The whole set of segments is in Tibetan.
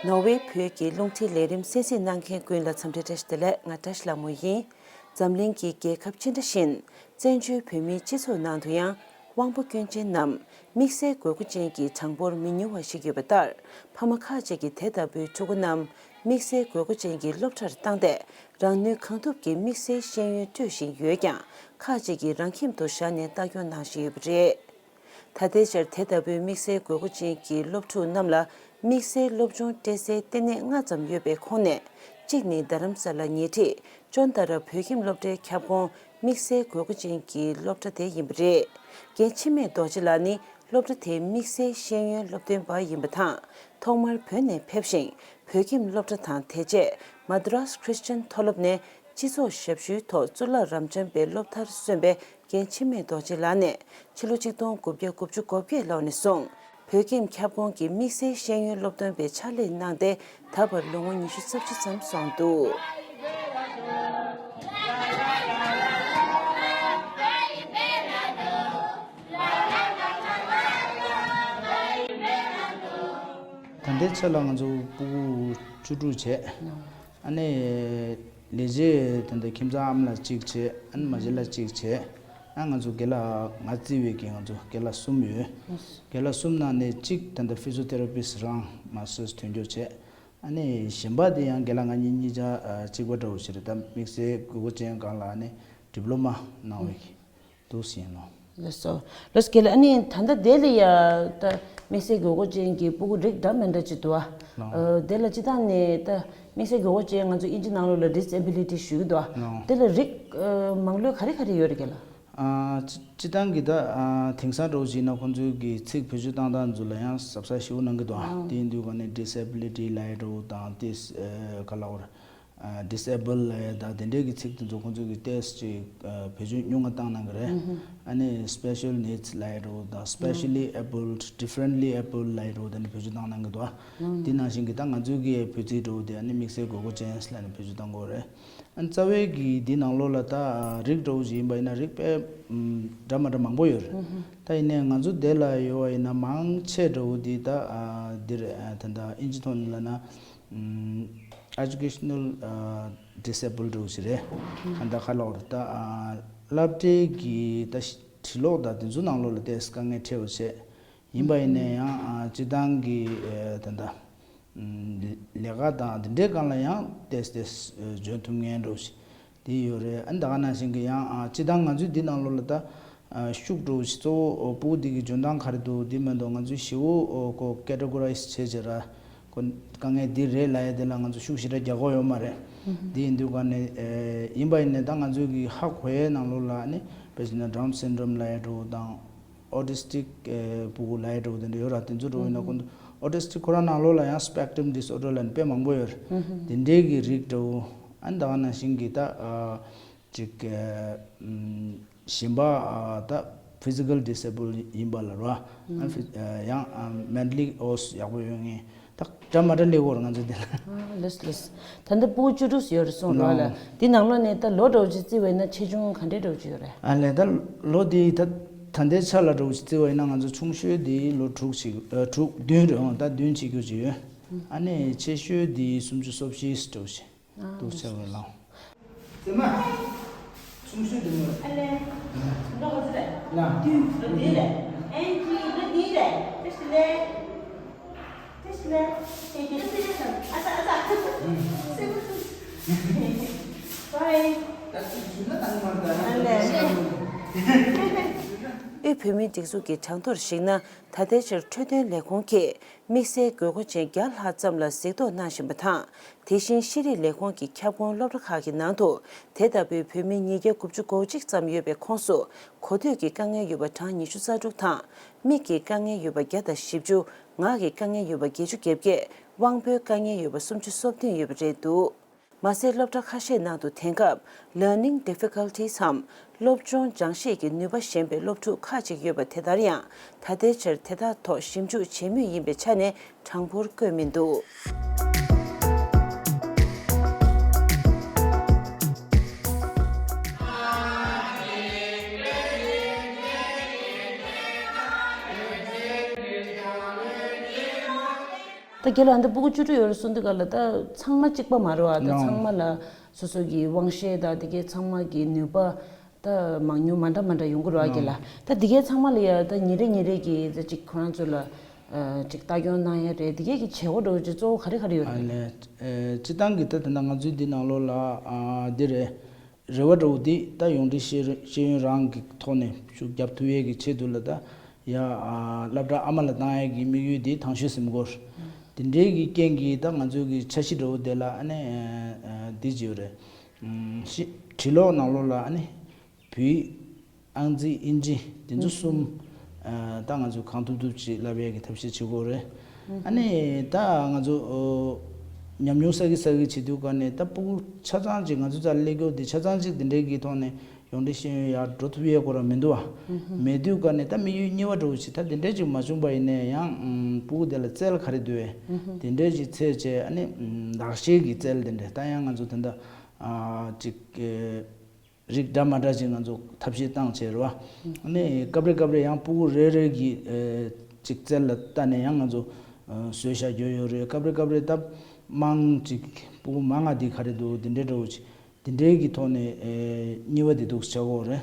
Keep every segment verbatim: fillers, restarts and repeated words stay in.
ནོར་ཝེ་བོད་ཀྱི་རླུང་འཕྲིན་ལས་རིམ་གསན་གཟིགས་གནང་མཁན་ཀུན་ལ་འཚམས་འདྲི་བཀྲ་ཤིས་བདེ་ལེགས། ང་བཀྲ་ཤིས་ལྷ་མོ་ཡིན། འཛམ་གླིང་གི་རྒྱལ་ཁབ་ཅི་འདྲ་བཞིན་བཙན་བྱོལ་བོད་མིའི་སྤྱི་ཚོགས་ནང་དུ་ཡང་དབང་པོ་སྐྱོན་ཅན་ནམ་དམིགས་བསལ་དགོས་མཁོ་ཅན་གྱི་གྲངས་འབོར་མི་ཉུང་བ་ཞིག་ཡོད་པ་ལྟར། ཕ་མ་ཁག་ཅིག་གིས་དེ་ལྟ་བུའི་ཕྲུ་གུ་རྣམས་དམིགས་བསལ་དགོས་མཁོ་ཅན་གྱི་སློབ་གྲྭར་བཏང་སྟེ། རང་ནུས་གང་ཐུབ་ཀྱིས་དམིགས་བསལ་ཤེས་ཡོན་སྤྲོད་བཞིན་ཡོད་ཀྱང་། ཁག་ཅིག་གིས་རང་ཁྱིམ་དུ་བཞག་ནས་ལྟ་སྐྱོང་གནང་བཞིན་ཡོད་པ་རེད། ད་ལྟའི་ཆར་དེ་ལྟ་བུའི་དམིགས་བསལ་དགོས་མཁོ་ཅན་གྱི་སློབ་ཕྲུག་རྣམས་ལ་དམིགས་བསལ་སློབ་སྦྱོང་སྤྲད་སའི་ལྟེ་གནས་ལྔ་ཙམ་ཡོད་པའི་ཁོངས་ནས། གཅིག་ནི་རྡ་རམ་ས་ལ་ཉེ་འཁྲིས་ཅོན་ཏ་ར་བོད་ཁྱིམ་སློབ་གྲྭའི་ཁྱབ་ཁོངས་དམིགས་བསལ་དགོས་མཁོ་ཅན་གྱི་སློབ་གྲྭ་དེ་ཡིན་པ་རེད། རྒན་འཆི་མེད་རྡོ་རྗེ་ལགས་ནི་སློབ་གྲྭ་དེའི་དམིགས་བསལ་ཤེས་ཡོན་སློབ་སྟོན་པ་ཡིན་པ་དང་། ཐོག་མར་བོད་ནས་ཕེབས་ཤིང་། བོད་ཁྱིམ་སློབ་གྲྭ་དང་། དེ་རྗེས་མ་དྲ་སི་ཁྲི་སི་ཅན་མཐོ་སློབ་ནས་སྤྱི་ཚོགས་ཞབས་ཞུའི་ཐོག་གཙུག་ལག་རབ་འབྱམས་པའི་སློབ་མཐར་སོན་པའི་རྒན་འཆི་མེད་རྡོ་རྗེ་ལགས་ནས། ཕྱི་ལོ་ཆིག་སྟོང་དགུ་བརྒྱ་དགུ་བཅུ་གོ་བརྒྱད་ལོ་ནས་བཟུང་བོད་ཁྱིམ་ཁྱབ་ཁོངས་ཀྱི་དམིགས་བསལ་ཤེས་ཡོན་སློབ་སྟོན་པའི་ཕྱག་ལས་གནང་སྟེ། ད་བར་ལོ་ངོ་ཉི་ཤུ་རྩ་བཞི་ཙམ་སོང་འདུག། ད་ལྟའི་ཆ་ལ་ང་ཚོ་སྤུ་གུ་བཅུ་དྲུག་བྱས། ཨ་ནི་ལས་བྱེད་དེ་འདྲ་ཁྱིམ་ཚང་ཨ་མ་ལགས་གཅིག་བྱས། ཨ་ནི་མ་གཞི་ལགས་གཅིག་བྱས། ཨ་ང་ཚོ་རྒན་ལགས་ང་བརྩི་བའི་གི་ང་ཚོ་རྒན་ལགས་གསུམ་ཡོད། རྒན་ལགས་གསུམ་ནང་ནས་གཅིག་དེ་འདྲ་ཕི་ཟི་ཡོ་ཐེ་ར་པིསྟ་རང་མ་སི་ཊར་ཐོན་རྒྱུ་བྱས། ཨ་ནི་གཞན་པ་དེ་ཡང་རྒན་ལགས་ང་གཉིས་གཉིས་ཆ་གཅིག་པ་འདྲ་བོ་ཞིག་རེད། ད་དམིགས་བསལ་དགོས་མཁོ་ཅན་སྒང་ལ་ཨ་ནི་ཌི་པི་ལོ་མ་གནང་བའི་གི་འདུག་ཟིན་ནོ། ལགས་སོ། ལགས་སོ་རྒན་ལགས། ཨ་ནི་ད་ལྟ་དེ་ལ་ཡ་ད་དམིགས་བསལ་དགོས་མཁོ་ཅན་གྱི་སྤུ་གུ་རིགས་འདྲ་མི་འདྲ་ཅིག་འདུག་ཨ། ལགས། ཨ་དེ་ལ་སྤྱིར་བཏང་ནས་ད་དམིགས་བསལ་དགོས་མཁོ་ཅན་ང་ཚོ་དབྱིན་ཇི་ནང་ལོགས་ལ་ཌི་སི་ཨེ་བི་ལི་ཊི་ཞུ་གི་འདུག་ཨ། ལགས། དེ་ལ་རིགས་ཨ་མང་ལོས་ག་རེ་ག་རེ་ཡོད་རེད་རྒན་ལགས། ཨ་སྤྱི་སྤྱིར་བཏང་གི་ད་ཨ་དེང་སང་འདྲ་བོ་ཞིག་ན་ཁོང་ཚོའི་གི་ཚིག་བེད་སྤྱོད་བཏང་སྟངས་ཚོ་ལ་ཡང་གཟབ་གཟབ་ཞེ་པོ་གནང་གི་འདུག་ཨ། ལགས། དེ་ཡིན་དུས་ག་ནས་ཌི་སི་ཨེ་བི་ལི་ཊི་ལབ་ཡ་འདྲ་བོ་དང་། ཏིས་ཨ་ག་ལབ་དགོས་རེད། ཨ་ཌི་སི་ཨེ་བལ་ལབ་ཡ་དང་དེ་འདྲའི་གི་ཚིག་དེ་ཚོ་ཁོང་ཚོས་གི་ཏོག་ཙམ་ཅིག་ཨ་བེད་སྤྱོད་ཉུང་ང་བཏང་གནང་གི་རེད། ཨ་ནི་སི་པེ་ཤལ་ནིཌ་སི་ལབ་ཡ་འདྲ་བོ་དང་། སི་པེ་ཤལ་ལི་ཨེ་བལ་ཌི། ཌི་ཕ་རེན་ཊི་ལི་ཨེ་བལ་ལབ་ཡ་འདྲ་བོ་དེ་འདྲ་བེད་སྤྱོད་བཏང་གནང་གི་འདུག་ཨ། དེ་ནང་བཞིན་གི་ད་ང་ཚོའི་གི་བོད་ཚིག་འདྲ་བོ་དེ་ཨ་ནི་དམིགས་བསལ་དགོས་མཁོ་ཅན་ལབ་ནས་བེད་སྤྱོད་བཏང་གི་ཡོད་རེད། ཨ་ནི་རྩ་བའི་གི་འདི་ནང་ལོགས་ལ་ད་ཨ་རིགས་འདྲ་བོ་ཞིག་ཡིན་པ་ཡིན་ན་རིགས་དཔེ་ཨམ་འདྲ་མ་འདྲ་མང་པོ་ཡོད་རེད། ད་ཡིན་ནའི་ང་ཚོ་འདི་ལ་ཡོད་པ་ཡིན་ན་མང་ཆེ་འདྲ་བོ་འདི་ད་ཨ་འདི་རེད། ཨ་ད་ད་དབྱིན་ཇི་ཐོག་ནས་ལབ་ན། ཨེ་ཌུ་ཀེ་ཤ་ནལ་ཌི་སི་ཨེ་བལ་འདྲ་བོ་ཞིག་རེད། ཨ་ད་ག་ལབ་དགོས་རེད། ད་ཨ་སློབ་གྲྭའི་གི་ད་ཕྱི་ཕྱི་ལོགས་དང་དེ་ཚོ་ནང་ལོགས་ལ་ཏོག་ཙམ་དཀའ་ངལ་འཕྲད་པ་བྱས། ཡིན་པ་ཡིན་ནའི་ཡང་ཨ་སྤྱིར་བཏང་གི་ཨ་ད་ད་ཨམ་ལས་ཀ་དང་དེ་འདྲའི་སྒང་ལ་ཡང་ཏོག་ཙམ་ཏོག་ཙམ་འཇོན་ཐུབ་མཁན་འདྲ་བོ་ཞིག་དེ་ཡོད་རེད། ཨ་ད་ག་ནང་བཞིན་གི་ཡང་ཨ་སྤྱིར་བཏང་ང་ཚོའི་འདི་ནང་ལོགས་ལ་ད་ཨ་ཤུགས་འདྲ་བོ་ཞིག་གཙོ་བོ་ཨོ་སྤུ་གུ་འདི་གི་འཇོན་ཐང་ག་རེ་འདུག་འདི་མ་གཏོགས་ང་ཚོའི་ཞེ་པོ་ཨོ་ཁོ་ཀེ་ཊེ་གོ་རའི་ཛི་བྱས་བྱས་ར། ཁོ་དཀའ་ངལ་འདི་རེད་ལབ་ཡ་དེ་ལ་ང་ཚོ་ཤུགས་ཞེ་དྲག་རྒྱག་དགོས་ཡོད་མ་རེད། འདི་ཡིན་དུས་ག་ནས་ཨེ་ཡིན་པ་ཡིན་ནའི་ད་ང་ཚོའི་གི་ཧ་གོ་ཡའི་ནང་ལོགས་ལ་ནི་དཔེ་བྱས་ན་ཌའུན་སིན་ཌོམ་ལབ་ཡ་འདྲ་བོ་དང་། ཨོ་ཊི་སི་ཊིག་ཨེ་སྤུ་གུ་ལབ་ཡ་འདྲ་བོ་དེ་འདྲ་ཡོད་ར། དེ་ཚོ་འདྲ་བོ་ཡིན་ན་ཁོང་ཚོ་ཨོ་ཊི་སི་ཊིག་ཁོ་རང་ནང་ལོགས་ལ་ཡང་སི་པེག་ཊམ་ཌི་སི་ཨོར་ཌར་ལབ་ནས་དཔེ་མང་པོ་ཡོད་རེད། དེ་འདྲའི་གི་རིགས་འདྲ་བོ། ཨ་ནི་ད་ག་ནང་བཞིན་གི་ད་ཨ་ཅིག་ཨ་ཨམ་གཞན་པ་ཨ་ད་ཕི་ཛི་ཀལ་ཌི་སི་ཨེ་བལ་ཡིན་པ་ལ་ར། ཨ་ཕི་ཨ་ཡང་ཨ་མེན་ཊ་ལི་ཨོ་ཡག་པོ་ཡོད་མཁན་ད་འདྲ་མ་འདྲ་སླེབས་ཡོད་རེད་ང་ཚོ་འདི་ལ། ཨ་ལགས་ལགས། ད་ལྟ་སྤུ་གུ་བཅུ་དྲུག་ཡོད་རེད་གསུངས་རོགས་ལ། ལགས། འདི་ནང་ལོགས་ནས་ད་ལོ་འདྲ་བོ་ཅིག་བརྩི་བ་ཡིན་ན་ཆེ་ཆུང་ག་འདྲའི་འདྲ་བོ་ཅིག་ཡོད་རེད། ཨ་ལས་ད་ལོ་འདི་ད་ད་ལྟའི་ཆ་ལ་འདྲ་བོ་ཅིག་བརྩི་བ་ཡིན་ན་ང་ཚོ་ཆུང་ཤོས་འདི་ལོ་དྲུག་ཅིག་ཨ་དྲུག་བདུན་རེད། འོང་ད་བདུན་བྱེད་རྒྱུ་ཅིག་ཡོད། ཨ་ནི་ཆེ་ཤོས་འདི་སུམ་ཅུ་སོ་བཞི་འདྲ་བོ་ཞིག་ཨ་འདུག་ཆ་བའི་ལང་། ཙེ་མ། ཆུང་ཤོས་འདི་མོ། ཨ་ལས། འགྲོ་ག་ཚོད་རེད། ལ། བདུན། འགྲོ་འདི་རེད། ཨེན་ཅི་འགྲོ་འདི་རེད། ཏེ་ཤི་ལེ། ཏེ་ཤི་ལེ། ཨེ་ཏེ་ཤི་ལེ། ཨ་ཙ་ཨ་ཙ། སེ་མ། བའི། ད་ཅི་ཞུ་ན་ད་ནི་མ་ད། ཨ་ལས། དབུས་བོད་མིའི་སྒྲིག་འཛུགས་ཀྱི་གྲངས་ཐོར་གཞིགས་ན། ད་ལྟའི་ཆར་འཕྲོད་བསྟེན་ལས་ཁུངས་ཀྱིས་དམིགས་བསལ་དགོས་མཁོ་ཅན་བརྒྱ་ལྷག་ཙམ་ལ་གཟིགས་རྟོག་གནང་བཞིན་པ་དང་། དེ་བཞིན་ཤེས་རིག་ལས་ཁུངས་ཀྱི་ཁྱབ་ཁོངས་སློབ་གྲྭ་ཁག་གི་ནང་དུ་དེ་ལྟ་བུའི་བོད་མི་ཉིས་བརྒྱ་དགུ་བཅུ་གོ་གཅིག་ཙམ་ཡོད་པའི་ཁོངས་སུ། གོ་ཐོས་ཀྱི་དཀའ་ངལ་ཡོད་པ་གྲངས་ཉི་ཤུ་རྩ་དྲུག་དང་། མིག་གི་དཀའ་ངལ་ཡོད་པ་བརྒྱ་དང་བཞི་བཅུ། ངག་གི་དཀའ་ངལ་ཡོད་པ་བརྒྱད་ཅུ་གྱ་བརྒྱད། དབང་པོའི་དཀའ་ངལ་ཡོད་པ་སུམ་ཅུ་སོ་བདུན་ཡོད་པ་རེད་འདུག་མ་ཟད། སློབ་གྲྭ་ཁ་ཤས་ནང་དུ་དེང་སྐབས་learning difficulties འམ་སློབ་སྦྱོང་སྦྱང་ཤེས་ཀྱི་ནུས་པ་ཞན་པའི་སློབ་ཕྲུག་ཁག་ཅིག་ཡོད་པ་དེ་ལྟར་ཡང་ད་ལྟའི་ཆར་དེ་དག་ཐོག་ཞིབ་འཇུག་བྱེད་མུས་ཡིན་པའི་ཆ་ནས་གྲངས་འབོར་བཀོད་མི་འདུག་ད་རྒན་ལགས་འདི་སྤུ་གུ་བཅུ་དྲུག་ཡོད་རེད་གསུངས་དུས་ག་ལ། ད་ཚང་མ་གཅིག་པ་མ་རེད་བ། ད་ཚང་མ་ལ་སོ་སོ་གི་དབང་ཤེད་དང་དེ་གའི་ཚང་མ་གི་ནུས་པ་ད་མང་ཉུང་མ་འདྲ་མ་འདྲ་ཡོང་གི་རེད་བ་རྒན་ལགས། ད་དེ་གའི་ཚང་མ་ལ་ཡ་ད་ཉིན་རེ་ཉིན་རེ་གི་ད་ཅིག་ཁོ་རང་ཚོ་ལ་ཅིག་ལྟ་སྐྱོང་གནང་ཡ་རེད། དེ་གའི་གི་བྱེད་སྒོ་འདྲ་བོ་ཅིག་གཙོ་བོ་ག་རེ་ག་རེ་ཡོད་རེད། ཨ་ལས། སྤྱི་བཏང་གི་ད་ད་ལྟ་ང་ཚོའི་འདི་ནང་ལོགས་ལ་ཨ་འདི་རེད། རེ་བ་འདྲ་བོ་འདི་ད་ཡོངས་འབྲེལ་ཤེས་ཤེས་ཡོན་རང་གི་ཐོག་ནས་ཤུགས་རྒྱབ་ཐུབ་ཡས་ཀྱི་ཆེད་དུ་ལ་ད་ཡ་ཨ་སློབ་གྲྭ་ཨ་མ་ལ་བཏང་ཡས་ཀྱི་དམིགས་ཡུལ་འདི་དང་ཤོས་ཟིན་གོ། དེ་འདྲའི་གི་རྐྱེན་གྱིས་ད་ང་ཚོའི་གི་འཆར་གཞི་འདྲ་བོ་དེ་ལ་ཨ་ནི་ཨ་འདི་བྱས་ཡོད་རེད། ཨ་ཤི་བྲིས་ཀློག་ནང་ལོགས་ལ་ཨ་ནི་བོད་ཡིག་ཨང་རྩིས་དབྱིན་ཇི་དེ་ཚོ་གསུམ་ཨ་ད་ང་ཚོས་གང་ཐུབ་ཐུབ་ཅིག་བསླབ་ཡས་ཀྱི་ཐབས་ཤེས་བྱེད་དགོས་རེད། ཨ་ནི་ད་ང་ཚོ་ཨོ་ཉམས་མྱོང་བསགས་ཀྱི་བསགས་ཀྱི་བྱེད་དུས་ག་ནས་ད་སྤུ་གུ་ཆ་ཚང་ཅིག་ང་ཚོ་རྩ་ལ་སླེབས་རྒྱུ་དེ་ཆ་ཚང་ཅིག་དེ་འདྲའི་གི་ཐོག་ནས་ཡོངས་འབྲེལ་ཤེས་ཡོན་ཡར་འགྲོ་ཐུབ་ཡས་ཁོ་རང་མི་འདུག་བ། མེད་དུས་ག་ནས་ད་དམིགས་ཡུལ་གཉིས་པ་འདྲ་བོ་ཅིག་ད་དེ་འདྲའི་ཅིག་མ་བྱུང་པ་ཡིན་ན་ཡང་ཨམ་སྤུ་གུ་དེ་ལ་རྩལ་ག་རེ་འདུག་བས། དེ་འདྲའི་ཅིག་འཚོལ་བྱས་ཨ་ནི་ཨམ་ལག་ཤེས་ཀྱི་རྩལ་དེ་འདྲ་ད་ཡང་ང་ཚོ་ད་ལྟ་ཨ་ཅིག་ཨེ། རིགས་འདྲ་མ་འདྲ་ཅིག་ང་ཚོ་ཐབས་ཤེས་བཏང་བྱས་རེད་བ། ཨ་ནི་སྐབས་རེ་སྐབས་རེ་ཡང་སྤུ་གུ་རེ་རེ་གི་ཨེ་ཅིག་རྩལ་ལ་ལྟ་ནས་ཡང་ང་ཚོ་ཨ་བཟོས་བཞག་རྒྱུ་ཡོད་རེད། སྐབས་རེ་སྐབས་རེ་ད་དམངས་ཅིག་སྤུ་གུ་མང་ང་འདི་ག་རེ་འདུག་འདི་འདྲའི་འདྲ་བོ་ཅིག་འདི་འདྲའི་གི་ཐོག་ནས་ཨེ་གཉིས་པ་འདི་འདུག་བྱ་དགོས་རེད།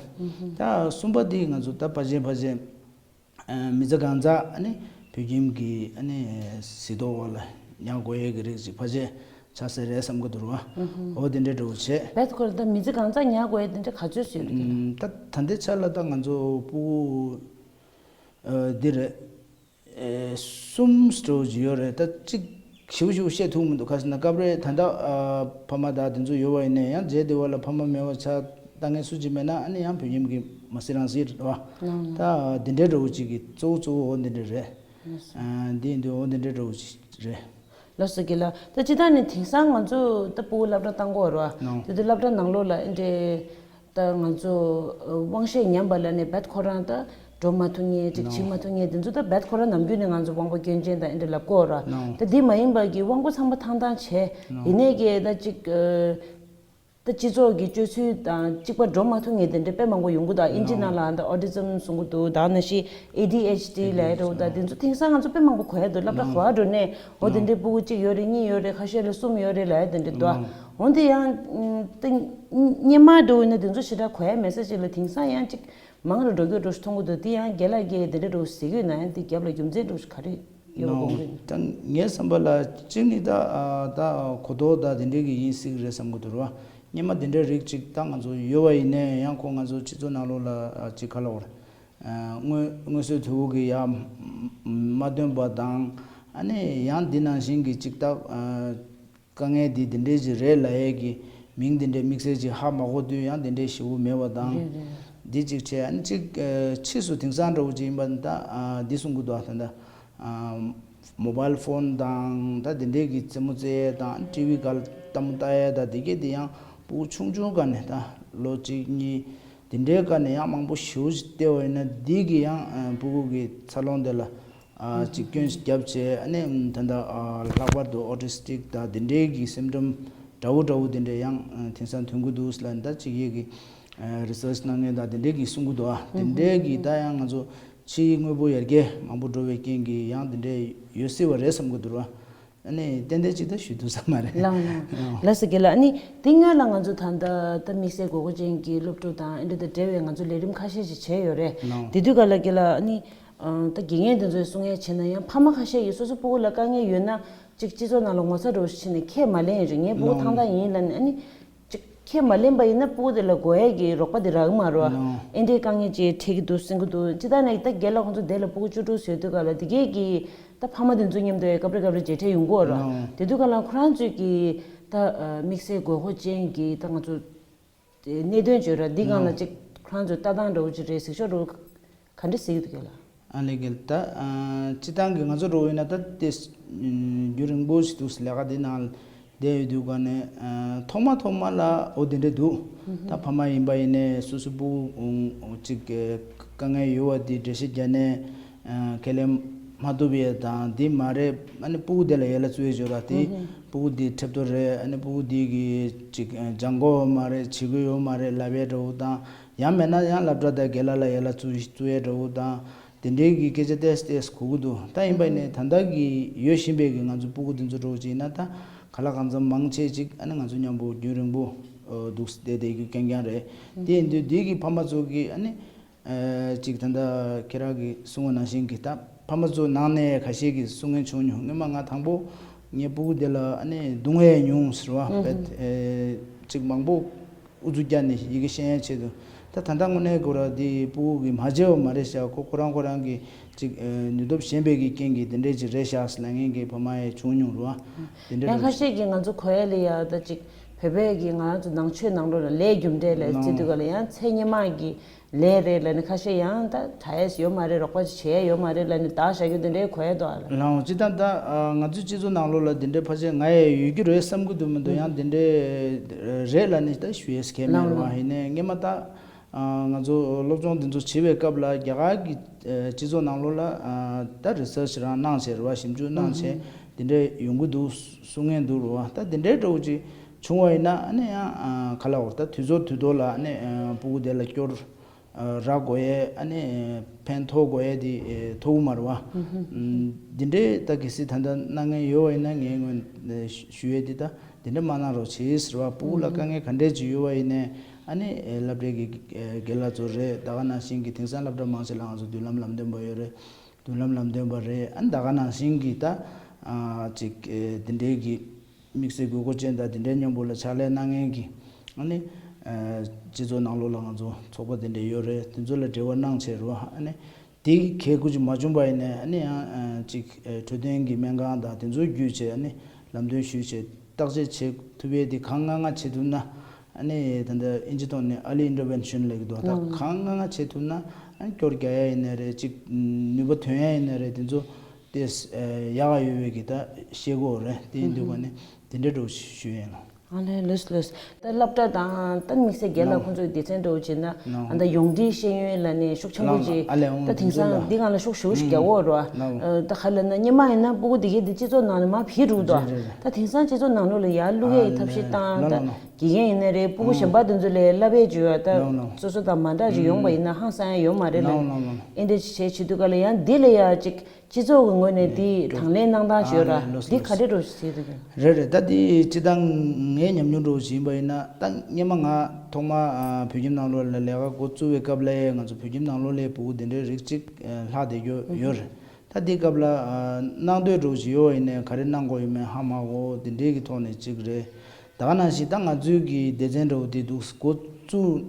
ད་གསུམ་པ་འདི་ང་ཚོ་ད་ཕལ་ཆེར་ཕལ་ཆེར། ཨ་མི་ཚེ་གང་ཚ་ཨ་ནི་བོད་ཁྱིམ་གྱི་ཨ་ནི་གཟིགས་རྟོག་འོག་ལ་ཉར་དགོས་ཡས་ཀྱི་རིགས་ཅིག་ཕལ་ཆེར་ཆགས་སྲིད་རེད་བསམ་གྱི་འདུག་ར། འོ་དེ་འདྲའི་འདྲ་བོ་བྱས། བེད་ཁོ་ར་ད་མི་ཚེ་གང་ཚ་ཉར་དགོས་ཡས་དེ་འདྲ་ག་ཚོད་ཡོད་རེད། ཨམ་ད་ད་ལྟའི་ཆ་ལ་ད་ང་ཚོ་སྤུ་གུ་ཨ་འདི་རེད། ཨེ་གསུམ་འདྲ་བོ་ཅིག་ཡོད་རེད། ད་གཅིག་ཞིབ་ཞིབ་བཤད་ཐུབ་མི་འདུག་ག་ཟེར་ན་སྐབས་རེ་ད་ལྟ་ཨ་ཕ་མ་དང་དེ་ཚོ་ཡོད་པ་ཡིན་ན་ཡང་རྗེས་དེ་བ་ལ་ཕ་མ་མེད་པ་ཆགས་ལྟ་མཁན་སུ་གཅིག་མེད་ན་ཨ་ནི་ཡང་བོད་ཁྱིམ་གྱི་མ་སྲིད་རང་སྲིད་རེད་བ། ད་འདི་འདྲའི་འདྲ་བོ་ཅིག་གི་གཙོ་བོ་གཙོ་བོ་འོ་འདི་འདྲ་རེད། ཨ་འདི་འདི་འོ་འདི་འདྲའི་འདྲ་བོ་ཅིག་རེད། ལགས་སོ་རྒན་ལགས། ད་སྤྱིར་བཏང་ནས་དེང་སང་ང་ཚོ་ད་སྤུ་གུ་སློབ་གྲྭ་བཏང་གི་ཡོད་རེད་བ། དེ་དུས་སློབ་གྲྭ་ནང་ལོགས་ལ་ཨེ་འདྲའི་ད་ང་ཚོ་དབང་ཤེད་ཉམས་པ་ལ་ནས་བེད་ཁོ་རང་ད་འགྲོ་མ་ཐུབ་མཁན་ཅིག་བྱེད་མ་ཐུབ་མཁན་དེ་ཚོ་ད་བེད་ཁོ་རང་ནམ་རྒྱུན་ནས་ང་ཚོ་དབང་པོ་སྐྱོན་ཅན་དང་ཨེ་འདྲ་ལབ་གི་ཡོད་རེད་བ། ད་དེ་མ་ཡིན་པ་གི་དབང་པོ་ཚང་མ་ཐང་ཐང་བྱས་ཡིན་ནའི་གི་ད་ཅིག་ད་སྤྱི་ཚོགས་ཀྱི་སྤྱོད་ཚུལ་དང་གཅིག་པ་འགྲོ་མ་ཐུབ་མཁན་དེ་འདྲ་དཔེ་མང་པོ་ཡོང་གི་འདུག་ཨིན་ཇི་ནང་ལའང་ད་ཨོ་ཊི་ཛམ་གསུང་གི་འདུག་ད་ནང་བཞིན་ཨེ་ཌི་ཨེཆ་ཌི་ལབ་ཡ་འདྲ་བོ་ད་དེ་ཚོ་དེང་སང་ང་ཚོ་དཔེ་མང་པོ་གོ་ཡ་འདུག་སློབ་གྲྭ་ག་པར་འགྲོ་ནའི་འོ་དེ་འདྲའི་སྤུ་གུ་གཅིག་ཡོད་རེད། གཉིས་ཡོད་རེད། ཁ་ཤས་ལ་གསུམ་ཡོད་རེད་ལབ་ཡ་དེ་འདྲ་འདུག་འོན་ཏེ་ཡང་ད་སྔོན་མ་འདྲ་བོ་ཡིན་ན་དེ་ཚོ་ཞེ་དྲག་གོ་ཡ་མེད་ས་ཅིག་ལ་དེང་སང་ཡང་གཅིག་མང་རུ་འགྲོ་རྒྱུ་འགྲོ་ཞིག་མཐོང་གི་འདུག་དེ་ཡང་རྒན་ལགས་ཀྱིས་དེ་འདྲ་འདྲ་བོ་ཟེར་གྱི་ཡོད་ན་ཡང་དེ་རྒྱབ་ལ་རྒྱུ་མཚན་འདྲ་བོ་ཞིག་ག་རེ་ཡོད་པ་དགོངས་ཀྱི་ཡོད། ད་ངའི་བསམ་པ་ལ་གཅིག་ནི་ད་ད་གོ་རྟོགས་ད་དེ་འདྲའི་གི་ཡིན་སྲིད་གི་རེད་བསམ་གི་འདུག་ར། སྔོན་མ་དེ་འདྲའི་རིགས་ཅིག་ད་ང་ཚོ་ཡོད་པ་ཡིན་ནའི་ཡང་ཁོ་ང་ཚོ་སྤྱི་ཚོགས་ནང་ལོགས་ལ་ཅིག་ག་ལབ་དགོས་རེད། དངོས་དངོས་སུ་དུ་བོ་གི་ཡ་མ་འདོན་པ་དང་ཨ་ནི་ཡང་འདི་ནང་བཞིན་གི་ཅིག་ད་དཀའ་ངལ་འདི་འདི་འདྲའི་ཅིག་རེད་ལབ་ཡས་ཀྱི་མིང་འདི་འདྲའི་དམིགས་བསལ་ཅིག་ཧ་མ་གོ་དུས་ཡང་འདི་འདྲའི་ཞེ་པོ་མེད་པ་དང་། འདི་ཅིག་བྱས་ཨ་ནི་ཅིག་ཕྱིས་སུ་དེང་སང་འདྲ་བོ་ཅིག་ཡིན་པ་ད་འདི་གསུང་གི་འདུག་ད་ལྟ། མོ་བཱལ་ཕོན་དང་ད་དེ་འདྲའི་གི་རྩེད་མོ་རྩེ་ཡས་དང་ཊི་ཝི་སྒང་ལ་ལྟད་མོ་ལྟ་ཡས་དང་དེ་གས་དེ་ཡང་སྤུ་གུ་ཆུང་ཆུང་སྒང་ནས་ད་ལོ་གཅིག་གཉིས་དེ་འདྲའི་སྒང་ནས་ཡང་མང་པོ་ཞེ་པོ་ཅིག་བལྟས་པ་ཡིན་ན་འདི་གི་ཡང་སྤུ་གུ་གི་འཚར་ལོངས་དེ་ལ་ཅིག་སྐྱོན་ཞིག་བརྒྱབ་བྱས་ཨ་ནི་ད་ལྟ་ལྷག་པར་དུ་ཨོ་ཊི་སི་ཊིག་དང་དེ་འདྲའི་གི་སིམ་ཊམ་འདྲ་བོ་འདྲ་བོ་དེ་འདྲའི་ཡང་དེང་སང་ཐོན་གི་འདུག་ལ་ད་ཅིག་ཡས་གི་རི་སར་ཆི་གནང་མཁན་དང་དེ་འདྲའི་གི་གསུང་གི་འདུག་ཨ་དེ་འདྲའི་གི་ད་ཡང་ང་ཚོ་ཕྱིའི་དངོས་པོ་ཡར་རྒྱས་མང་པོ་འགྲོ་བའི་རྐྱེན་གྱིས་ཡང་དེ་འདྲའི་ཡོད་སྲིད་པ་རེད་བསམ་གྱི་འདུག་ར། ཨ་ནི་ཏན་ཏན་ཅིག་ད་ཞུ་ཐུབ་ས་མ་རེད། ལགས་ལགས། ལགས་སོ་རྒན་ལགས། ཨ་ནི་དེ་སྔོན་ལ་ང་ཚོ་ད་ལྟ་ད་དམིགས་བསལ་དགོས་མཁོ་ཅན་གྱི་སློབ་ཕྲུག་དང་ཨ་འདྲ་དང་འབྲེལ་བའི་ང་ཚོ་ལས་རིམ་ཁ་ཤས་ཤིག་བྱས་ཡོད་རེད། དེ་དུས་ག་ལ་རྒན་ལགས་ཨ་ནི་ད་དགེ་རྒན་དེ་ཚོས་གསུང་ཡས་བྱས་ན་ཡང་ཕ་མ་ཁ་ཤས་ཀྱིས་སོ་སོ་སྤུ་གུ་ལ་དཀའ་ངལ་ཡོད་ན་ཅིག་སྤྱི་ཚོགས་ནང་ལ་ངོ་ཚ་འདྲ་བོ་ཞིག་བྱས་ནས་ཁས་མ་ལེན་ཡས་རེད། ངའི་སྤུ་གུ་ཐང་ཐང་ཡིན་ལབ་ནས་ཨ་ནི། ཅིག་ཁས་མ་ལེན་པ་ཡིན་ན་སྤུ་གུ་དེ་ལ་དགོས་ཡས་ཀྱི་རོགས་པ་དེ་རག་གི་མ་རེད་བ། ཨེ་འདྲའི་དཀའ་ངལ་ཅིག་འཕྲད་ཀྱི་འདུག་གསུང་གི་འདུག་སྤྱིར་བཏང་ནས་ད་རྒན་ལགས་ཁོང་ཚོ་དེ་ལ་སྤུ་གུ་བཅུ་དྲུག་བཟོས་དུས་ག་ལ་དེ་གས་ཀྱི་ད་ཕ་མ་དེ་ཚོ་མཉམ་དུ་ཡ་སྐབས་རེ་སྐབས་རེ་མཇལ་འཕྲད་ཡོང་གི་ཡོད་རེད་བ། དེ་དུས་ག་ལ་ཁོ་རང་ཚོས་ཀྱི་ད་དམིགས་བསལ་དགོས་མཁོ་ཅན་གྱི་ད་ང་ཚོ་གནད་དོན་བརྗོད་ར་འདི་སྒང་ལ་ཅིག་ཁོ་རང་ཚོའི་ལྟ་སྟངས་འདྲ་བོ་ཅིག་རེད། གཟིགས་ཕྱོགས་འདྲ་བོ་ག་འདྲ་གཟིགས་ཀྱི་འདུག་གས་ལགས། ཨ་ལས་རྒན་ད་སྤྱིར་བཏང་གི་ང་ཚོ་འདྲ་བོ་ཡིན་ན་ད་དེ་རྒྱུན་རིང་པོ་ཞིག་འདུག་ལས་ཀ་དེ་ནང་བསྡད་ཡོད་དུས་ག་ནས་ཐོག་མ་ཐོག་མ་ལ་འོ་དེ་འདྲ་འདུག་ད་ཕ་མ་ཡིན་པ་ཡིན་ནའི་སོ་སོ་སྤུ་གུ་ཅིག་དཀའ་ངལ་ཡོད་པ་དེ་འགྲེལ་བཤད་རྒྱག་ནས་ཁས་ལེན་མ་ཐུབ་ཡས་དང་དེ་མ་རེད། ཨ་ནི་སྤུ་གུ་དེ་ལ་ཡ་ལན་བཙལ་ཡས་བྱོས་ར། དེ་སྤུ་གུ་དེ་ཁྲེབ་ཏོ་རེད། ཨ་ནི་སྤུ་གུ་དེ་གི་ཅིག་སྦྱང་དགོས་མ་རེད། བྱེད་དགོས་ཡོད་མ་རེད་ལབ་ཡས་འདྲ་བོ་དང་། ཡང་མེད་ན་ཡང་སློབ་གྲྭ་དང་རྒན་ལགས་ལ་ཡ་ལན་བཙལ་བཙལ་ཡས་འདྲ་བོ་དང་། དེ་འདྲའི་གི་སྐད་ཆ་ཏོག་ཙམ་ཏོག་ཙམ་གོ་གི་འདུག་ད་ཡིན་པ་ཡིན་ནའི་ད་ལྟ་གི་ཡོད་བཞིན་པའི་གི་ང་ཚོ་སྤུ་གུ་དེ་ཚོ་འདྲ་བོ་ཅིག་ཡིན་ན། ད་ག་ལ་གང་འཚམ་མང་ཆེ་ཅིག་ཨ་ནི་ང་ཚོ་མཉམ་པོ་རྒྱུན་རིང་པོ་འདུག་བསྡད་བསྡད་རྒྱུ་རྐྱང་རྐྱང་རེད། དེ་ཡིན་དུས་འདི་གི་ཕ་མ་ཚོ་གི་ཨ་ནི། ཨ་ཅིག་ད་ལྟ་ཁྱེད་རང་གིས་གསུངས་པ་ནང་བཞིན་གྱི་ད་ཕ་མ་ཚོ་ནང་ནས་ཁ་ཤས་ཀྱིས་གསུང་མཁན་བྱུང་མྱོང་། སྔོན་མ་ང་དང་པོ་ངའི་སྤུ་གུ་དེ་ལ་ཨ་ནི་རྡུང་ཡས་མྱོང་ཟེར་བ་ཨུ་ཧུ། བེད་ཨེ་ཅིག་མང་པོ་ཨུ་ཚུགས་རྒྱག་ནས་ཡི་གེ་ཤེས་ཡས་ཆེད་དུ། ད་ད་ལྟ་དངོས་གནས་ཁོ་ར་དེ་སྤུ་གུ་གིས་མ་བྱས་པ་མ་རེད་ཤག་ཁོ་ཁོ་རང་ཁོ་རང་གི་ཅིག་ཨེ་ནུས་སྟོབས་ཞན་པའི་གི་རྐྱེན་གྱིས་དེ་འདྲས་ཅིག་རེད་ཤག་ཟེར་ལབ་མཁན་གྱི་ཕ་མ་ཡང་བྱུང་མྱོང་རེད་བ། དེ་འདྲས་ཡང་རེད་ཁ་ཤས་ཤག་ཀྱིས་ང་ཚོ་གོ་ཡ་ལ་ཡ་ད་ཅིག་བོད་པའི་གི་ང་རང་ཚོ་ནང་ཆོས་ནང་ལོགས་ལ་ལས་རྒྱུ་འབྲས་ལ་ལའོ། བརྩི་དུས་ག་ལ་ཡང་ཚེ་སྔོན་མ་གི་ལས་རེད་ལབ་ནས་ཁ་ཤས་ཡང་ད་དྲག་ཡས་ཡོད་མ་རེད། རོགས་པ་ཅིག་བྱེད་ཡས་ཡོད་མ་རེད་ལབ་ནས་བདག་བཞག་རྒྱུ་དེ་འདྲའི་གོ་ཡས་འདུག་ཨ་ལ། ལའོ། སྤྱིར་བཏང་ད་ཨ་ང་ཚོའི་སྤྱི་ཚོགས་ནང་ལོགས་ལ་དེ་འདྲའི་ཕལ་ཆེར་ང་ཡང་ཡོད་རྒྱུ་རེད་བསམ་གྱི་འདུག་མི་འདུག་ཡང་དེ་འདྲའི་རེད་ལབ་ནས་ད་ཞུ་ཡས་གང་ཡང་མེད་རེད་བ། ལའོ། ཡིན་ནའི་སྔོན་མ་ད་ཨ་ང་ཚོ་སློབ་སྦྱོང་དེ་ཚོ་བྱེད་པའི་སྐབས་ལ་རྒྱ་གར་གྱི་ཨ་སྤྱི་ཚོགས་ནང་ལོགས་ལ་ཨ་ད་རི་སར་ཆི་རང་གནང་བྱས་རེད་བ། ཞིབ་འཇུག་གནང་བྱས་དེ་འདྲའི་ཡོང་གི་འདུག་གསུང་མཁན་འདུག་རེད་བ། ད་དེ་འདྲའི་འདྲ་བོ་ཅིག་བྱུང་བ་ཡིན་ན་ཨ་ནི་ཡང་ཨ་ག་ལ་འོ་ད་དུས་ཚོད་དུས་ཐོག་ལ་ཨ་ནི་ཨ་སྤུ་གུ་དེ་ལ་སྐྱོར་ཨ་རག་དགོས་ཡས་ཨ་ནི་ཕན་ཐོགས་དགོས་ཡས་དེ་ཨེ་ཐོགས་ཀྱི་མ་རེད་བ། ཨུ་ཧུ། ཨུམ། འདི་འདྲའི་ད་གལ་སྲིད་ད་ལྟ་གནང་མཁན་ཡོད་པ་ཡིན་ན་ངའི་ངོས་ནས་ཞུ་ཡས་འདི་ད་འདི་འདྲ་མ་གནང་རོགས་བྱེད་ཟེར་བ། སྤུ་གུ་ལ་དཀའ་ངལ་ག་འདྲས་ཅིག་ཡོད་པ་ཡིན་ནའི་ཨ་ནི་ཨེ་སློབ་གྲྭའི་གི་ཨེ་རྒན་ལགས་ཚོ་རེད། ད་ག་ནང་བཞིན་གྱི་དེང་སང་སློབ་གྲྭ་མང་ཆེ་ལ་ང་ཚོ་མདུན་ལམ་ལམ་སྟོན་པ་ཡོད་རེད། མདུན་ལམ་ལམ་སྟོན་པ་རེད། ཨ་ནི་ད་ག་ནང་བཞིན་གྱི་ད་ཨ་ཅིག་ཨེ་འདི་འདྲའི་གི་དམིགས་བསལ་དགོས་མཁོ་ཅན་དང་དེ་འདྲའི་མཉམ་པོ་ལ་ཕྱག་ལས་གནང་མཁན་གྱི་ཨ་ནི་ཨ་སྤྱི་ཚོགས་ནང་ལོགས་ལ་ང་ཚོ་ཚོགས་པ་དེ་འདྲ་ཡོད་རེད། དེ་ཚོ་ལ་འབྲེལ་བ་གནང་བྱས་རོགས། ཨ་ནི་དེ་གལ་ཁུར་ཅིག་མ་བྱུང་པ་ཡིན་ནའི་ཨ་ནི་ཡང་ཨ་ཅིག་ཨ་འཕྲོད་བསྟེན་གྱི་སྨན་ཁང་དང་དེ་ཚོ་བརྒྱུད་བྱས་ཨ་ནི་ལམ་སྟོན་ཞུས་བྱས་བརྟག་དཔྱད་བྱེད་ཐུབ་ཡས་དེ་གང་ང་ང་བྱེད་ཐུབ་ན། ཨ་ནི་ད་ལྟ་ཨིན་ཇི་ཐོག་ནས་early intervention ལབ་ཀྱི་འདུག་ད་ཨང་། གང་ང་ང་བྱེད་ཐུབ་ན་ཨ་ནི་སྐྱོར་རྒྱག་ཡ་ཡིན་ནའི་རེད། ཅིག་ནུས་པ་ཐོན་ཡ་ཡིན་ནའི་རེད། དེ་ཚོ་ཏེས་ཡག་ག་ཡོད་པའི་གི་ད་ཤེས་དགོས་རེད། དེ་ཡིན་དུས་ག་ནས་དེ་འདྲ་འགྲོ་ཞུ་ཡིན་ལ། ཨ་ལས་ལོས་ལོས། ད་སློབ་གྲྭ་དང་ད་དམིགས་བསལ་རྒན་ལགས་ཁོང་ཚོའི་སྡེ་ཚན་འགྲོ་བྱས་ན་ཨ་ད་ཡོངས་འབྲེལ་ཤེས་ཡོན་ལ་ནས་ཤུགས་ཆེན་པོ་ཅིག་ད་དེང་སང་འདི་སྒང་ལ་ཤུགས་ཞེ་པོ་ཞིག་རྒྱག་གོ་རོ། ད་ག་ལ་ན་སྔོན་མ་ཡིན་ན་སྤུ་གུ་དེ་གས་དེ་སྤྱི་ཚོགས་ནང་ནས་མར་ཕྱིར་འགྲོ་གི་འདུག་ད་དེང་སང་སྤྱི་ཚོགས་ནང་ལོགས་ལ་ཡར་བླུག་ཡས་ཀྱི་ཐབས་ཤེས་བཏང་ད། དགེ་རྒན་ཡིན་ན་རེད། སྤུ་གུ་གཞན་པ་དེ་ཚོ་ལས་བསླབ་པའི་བརྗོད་ཡ་ད་སོ་སོ་དང་མ་འདྲ་ཅིག་ཡོང་པ་ཡིན་ན་ཧང་སང་ཡ་ཡོད་མ་རེད་ལ། ཨེ་འདྲ་ཅིག་བྱས་བྱེད་དུས་ག་ལ་ཡང་འདི་ལ་ཡ་ཅིག་སྤྱི་ཚོགས་ཀྱི་ངོས་ནས་འདི་དང་ལེན་གནང་སྟངས་ཅིག་ཡོད་ར། འདི་ག་འདྲ་འགྲོ་ཞིག་ཟེར་དུས། རེད་རེད། ད་འདི་སྤྱི་བཏང་ངའི་ཉམས་མྱོང་འདྲ་བོ་ཞིག་ཡིན་པ་ཡིན་ན། ད་སྔོན་མ་ང་ཐོག་མ་ཨ་བོད་ཁྱིམ་ནང་ལོགས་ལ་ལས་ཀ་འགོ་བཙུགས་པའི་སྐབས་ལ་ང་ཚོ་བོད་ཁྱིམ་ནང་ལོགས་ལ་སྤུ་གུ་དེ་འདྲའི་རིགས་གཅིག་ལྷག་བསྡད་རྒྱུ་ཡོད་རེད། ད་འདི་སྐབས་ལ་ཨ་གནང་འདོད་འདྲ་བོ་ཞིག་ཡོད་པ་ཡིན་ནའི་ག་རེ་གནང་དགོས་ཡོད་མེད་ཧ་མ་གོ། དེ་འདྲའི་གི་ཐོག་ནས་གཅིག་རེད། ད་ག་ནང་བཞིན་ད་ང་ཚོའི་གི་སྡེ་ཚན་འདྲ་བོ་དེ་འདུག་འགོ་བཙུགས་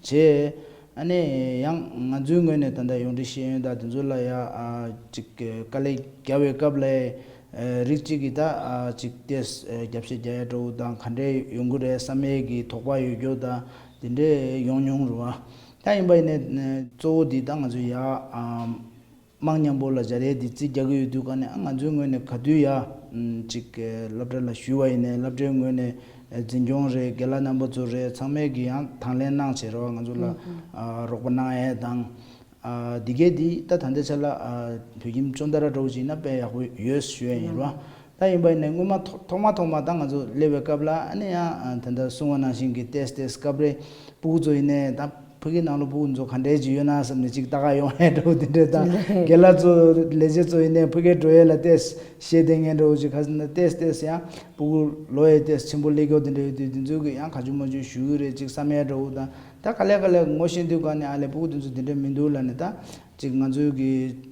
བྱས། ཨ་ནི་ཡང་ང་ཚོའི་ངོས་ནས་ད་ལྟ་ཡོངས་འབྲེལ་ཤེས་ཡོན་དང་དེ་ཚོ་ལ་ཡ་ཨ་ཅིག་དཀའ་ལས་བརྒྱབ་པའི་སྐབས་ལ་ཨ་རིགས་གཅིག་གིས་ད་ཨ་ཅིག་ཏེས་ཨ་རྒྱབ་བཤད་རྒྱག་ཡ་འདྲ་བོ་དང་ག་འདྲས་ཡོང་གི་རེད་བསམ་ཡས་ཀྱི་དོགས་པ་ཡོད་རྒྱུ་དང་དེ་འདྲས་ཡོང་མྱོང་རེད་བ། ད་ཡིན་པ་ཡིན་ནའི་གཙོ་བོ་འདི་ད་ང་ཚོ་ཡ་ཨ་དམངས་མཉམ་པོ་ལ་སྦྱར་ཡས་འདི་རྩིས་རྒྱག་གི་ཡོད་དུས་ག་ནས་ཨ་ང་ཚོའི་ངོས་ནས་ག་དུས་ཡ་ཨམ་ཅིག་སློབ་གྲྭ་ལ་ཞུས་པ་ཡིན་ནའི་སློབ་གྲྭའི་ངོས་ནས་འཛིན་སྐྱོང་རེད། རྒན་ལགས་རྣམ་པ་ཚོ་རེད། ཚང་མས་ཀྱི་ཡང་དང་ལེན་གནང་བྱས་རོགས། ང་ཚོ་ལ་ཨ་རོགས་པ་གནང་ཡས་དང་ཨ་འདི་གས་འདི་ད་ད་ལྟའི་ཆ་ལ་ཨ་བོད་ཁྱིམ་ཅོན་ཏ་ར་འདྲ་བོ་ཅིག་ཡིན་ན་དཔེ་ཡག་པོ་ཡོད་ཞུ་ཡས་ཡིན་རོགས། ད་ཡིན་པ་ཡིན་ནའི་སྔོན་མ་ཐོག་ཐོག་མ་ཐོག་མ་ད་ང་ཚོ་སླེབས་པའི་སྐབས་ལ་ཨ་ནི་ཡང་ཨ་ད་ལྟ་གསུང་བ་ནང་བཞིན་གྱི་ཏེས་ཏེས་སྐབས་རེ་སྤུ་གུ་ཚོ་ཡིན་ནའི་ད་ཕ་གིའི་ནང་ལ་སྤུ་གུ་ཚོ་ག་འདྲས་ཅིག་ཡོད་ན་བསམ་ནས་ཅིག་ལྟ་ག་ཡོང་ཡས་འདྲ་བོ་དེ་འདྲས་དང་། རྒན་ལགས་ཚོ་ལས་བྱེད་ཚོ་ཡིན་ནའི་ཕ་གིར་འགྲོ་ཡས་ལ་ཏེས་ཤེས་ལྡན་མཁན་འདྲ་བོ་ཅིག་ག་ཟེར་ན་ཏེས་ཏེས་ཡང་སྤུ་གུ་ལོ་ཡས་ཏེས་ཆེན་པོ་སླེབས་ཀྱོག་དེ་འདྲ་ཡོད་དུས་དེ་ཚོ་གི་ཡང་ག་ཅུ་མ་ཅུ་ཞུ་གི་རེད་ཅིག་བསམ་ཡས་འདྲ་བོ་དང་། ད་ག་ལེ་ག་ལེ་ངོ་ཤེས་དུས་ག་ནས་ཨ་ལས་སྤུ་གུ་དེ་ཚོ་དེ་འདྲ་མི་འདུག་ལབ་ནས་ད། ཅིག་ང་ཚོའི་གི་